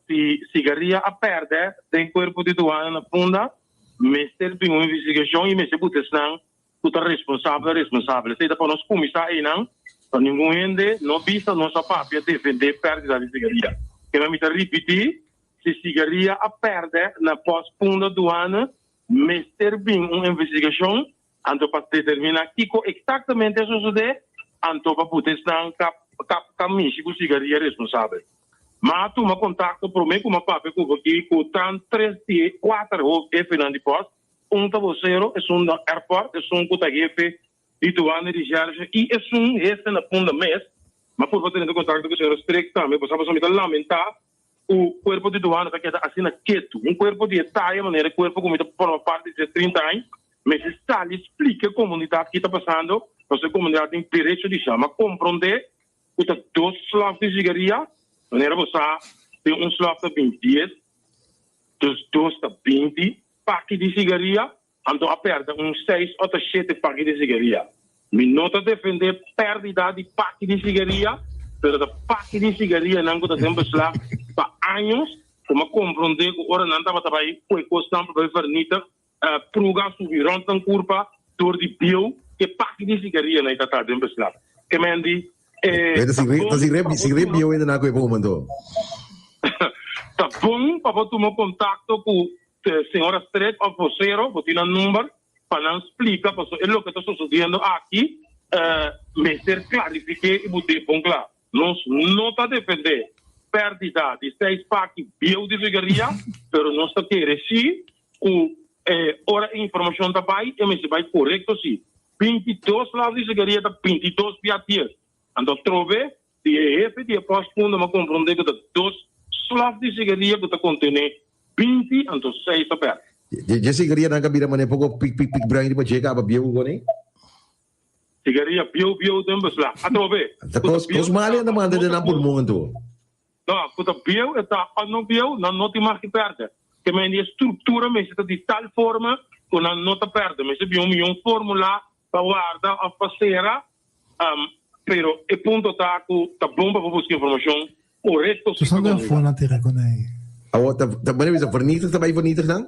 si sigaria a pèrdè den kuerpo di duana na Punda, mester bin un investigashon i mester put'e esnan ku ta responsabel responsabel. Esei ta pa nos kuminsá einan, pa ningun hende no bisa nos a papia defendé pèrdida di sigaria. Kema mi ta ripití, si sigaria a pèrdè na pòst Punda Duane, mester bin un investigashon anto pa determiná kiko eksaktamente a sosodé anto pa buta esnan ka ka mishi ku sigaria responsabel. Ma a tuma kontakto promé ku mi a papia ku bo aki ku tan tres di e kuater hoofdjefenan di pòst Un ta bosero, esun na airport, esun ku ta hefe di douane recherche i esun hefe na Punda mes. Mi a purba tene kontakto ku señor Strick tambe, pasobra pasobra mi ta lamentá ku kuerpo di douane ta keda asina ketu. Un kuerpo di e taya manera e kuerpo ku mi ta forma parti dje trinta aña mester sali splika e komunidat ki ta pasando, pasobra e komunidat tin derecho di sa. Mi a komprondé ku ta dos slòf di sigaria, manera bo sa den un slòf ta bin dies, dus dos ta 20. Paki di sigaria. Anto a pèrdè un seis òf shete paki di sigaria. Mi no ta defendé pèrdida di paki di sigaria, pero ta paki di sigarianan ku ta den beslag pa años, ku mi a komprondé ku ora nan tabata bai ku e kosnan pa bai vernietig, pruga a subi rònt nan kurpa dor di bieu ku e paki di sigarianan ei ta ta den beslag. Ke men di e ta bon pa bo tuma. Bieu ainda ku e por anto. Ta bon pa bo tuma kontakto ku Señora Strik òf bosero, bo tin nan number, pa nan splika pasobra e loke ta sosodiendo aki mester klarifiké i bot'é bon kla. Nos no ta defendé pèrdida di seis paki bieu di sigaria, pero nos ta kere sí ku ora e informashon ta bai e mester bai korekto sí. 22 laf di sigaria ta 22 bia dies. Anto atrobe di e hefe di e pòstpunt a komprondé ku ta dos slòf di sigaria ku ta kontené 20 anto seis a pèrdè. Dje sigarianan ka bira manera poko pik pik pik bruin riba dje kaba bieu ku koni? Sigaria bieu bieu den beslag. Atrobe. Ta kos kos mal enda manda den nan pulmon anto. No, ku ta bieu e ta o no bieu, nan no tin mag di pèrdè. Ke men di e struktura mester ta di tal forma ku nan no ta pèrdè. Mester bin un mion formula pa warda òf pa sera, pero e punto ta ku ta bon pa bo buska informashon korekto si pa komunidat. Awor ta ta bisa vernietig ta bai vernietig nan?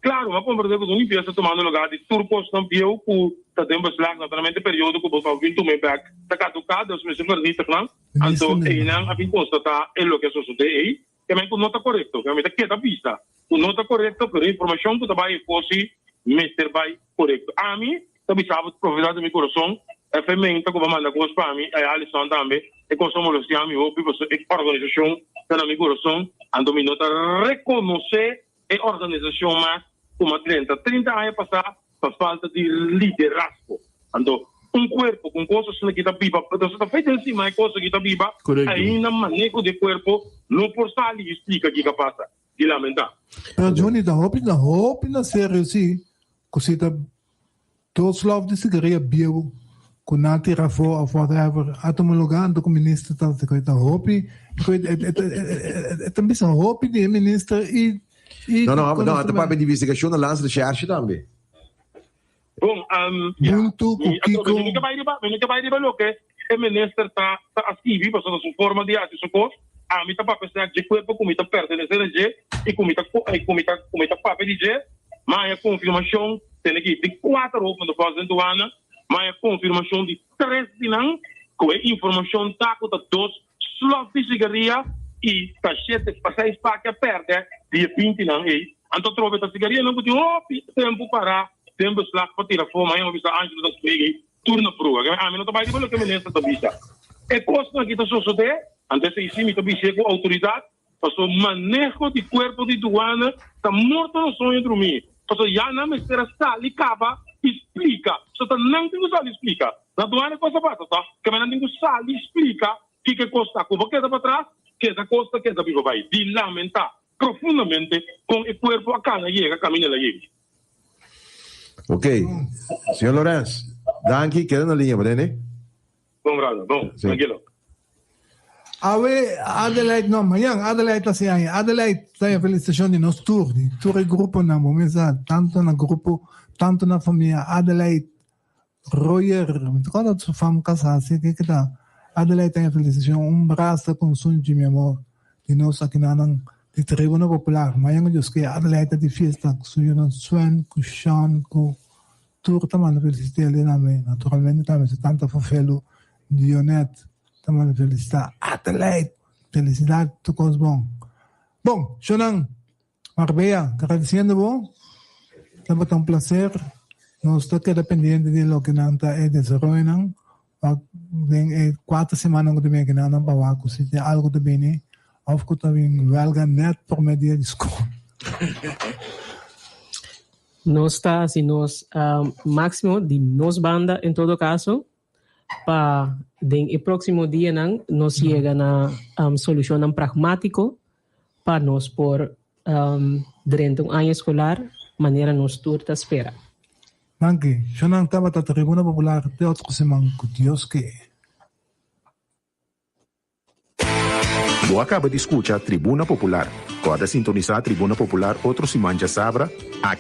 Claro, m'a comprende cu un limpieza ta tumando lugar di tur cosnan bieu cu ta den beslag. Naturalmente e periodo cu bo ta bin tuma e bek ta caduca, dus mester vernietig nan. Anto eynan a bin constata e loke a sosode ey, ke men cu no ta corecto. Ke mi ta keda bisa cu no ta corecto, pero e informacion cu ta bay e cos si mester bay corecto. Ami ta bisa bo profundidad di mi corazon, FM ta cu bo a manda cos pa mi, Alison tambe, e cos a molestia mi hopi pasobra e organisacion ta na mi corazon, anto mi no ta reconoce E organisashon mas ku mas drenta 30 aña pasá pa falta di liderazgo. Anto un kuerpo ku un kos asina ki ta biba, entonces ta fei den sima e kos aki ta biba, ainda maneho di e kuerpo no por sali i splika kiko a pasa. Di lamentá. Pero Johnny ta hopi ta hopi na serio si ku si ta Dos slof di sigaria bieu ku nan a tira afó òf whatever a tuma lugá anto ku minister ta ta ta hopi e ta bisa hopi di e minister i i No no no ta papia di investigashon na landsrecherche tambe. Bon ya Huntu ku mi kiko? mi no ke bai riba mi no ke bai riba loke e minister ta ta a skibi pasobra su forma di hasi su kos ami ta papia esaki dje kuerpo ku mi ta pertenesé na dje i ku mi ta ku mi ta ku mi ta papia di dje mi a haña konfirmashon Tene ki di kuater hof van de post den douane, ma e konfirmashon di tres di nan ku e informashon ta ku ta dos slof di sigaria i ta shete pa seis paki a pèrdè di e 20 nan ei. Anto atrobe ta sigarianan ku tin hopi tempu pará den beslag pa tira afó, ma hende a bisa Angelo ta spreek ei tur na prueba. Ami no ta bai riba loke minister ta bisa. E kosnan aki ta sosodé, anto esei si mi ta bis'é ku outoridat. Pasobra maneho di kuerpo di duana ta morto na soño drumí. Pasobra ya nan mester a sali kaba i splika. So ta nan tin ku sali splika. Na duana kos a pasa tòg? Keme nan tin ku sali splika kiko e kos ta. Ku bo keda patras, keda kos ta keda biba bai. Di lamentá profundamente kon e kuerpo a kana yega kaminda el a yega. Ok. Señor Lorenz, danki. Keda na liña, Brene. Bon brother, bon, Sí. tranquilo. Awe Adelaide, no, mañan Adelaide ta hasi aña. Adelaide ta e felicitacion di nos tur, di tur e gruponan, bo mes sa, tanto na grupo, tanto na famia. Adelaide Royer, mi ta corda su fam casa si, ke ke ta? Adelaide ta e felicitacion, un brasa con sunchi mi amor, di nos akinanan di Tribuna Popular. Mañan Dios ke Adelaide ta di fiesta cu su yunan Sven, cu Sean, cu Tur ta manda felicita el tambe. Naturalmente tambe su tanta Fofelo Dionet ta manda felicita Adelaide. Felicidad tur cos bon. Bon, shownan Marbella, gradiciendo bo. Tabata un placer. Nos ta keda pendiente di loke nan ta e desaroyonan. Wak den e cuater simannan cu ta bini akinan nan pa wak cu si tin algo ta bini of cu ta bin welga net prome dia di school. Nos ta hasi nos máksimo di nos banda en todo kaso pa den e próksimo dianan nos yega na solushonnan pragmátiko pa nos por drenta un aña eskolar manera nos tur ta spera. Danki. Shonnan tabata Tribuna Popular te otro siman ku Dios ke. Bo a kaba di skucha Tribuna Popular. Kòrda sintonisá Tribuna Popular otro siman djasabra aki na.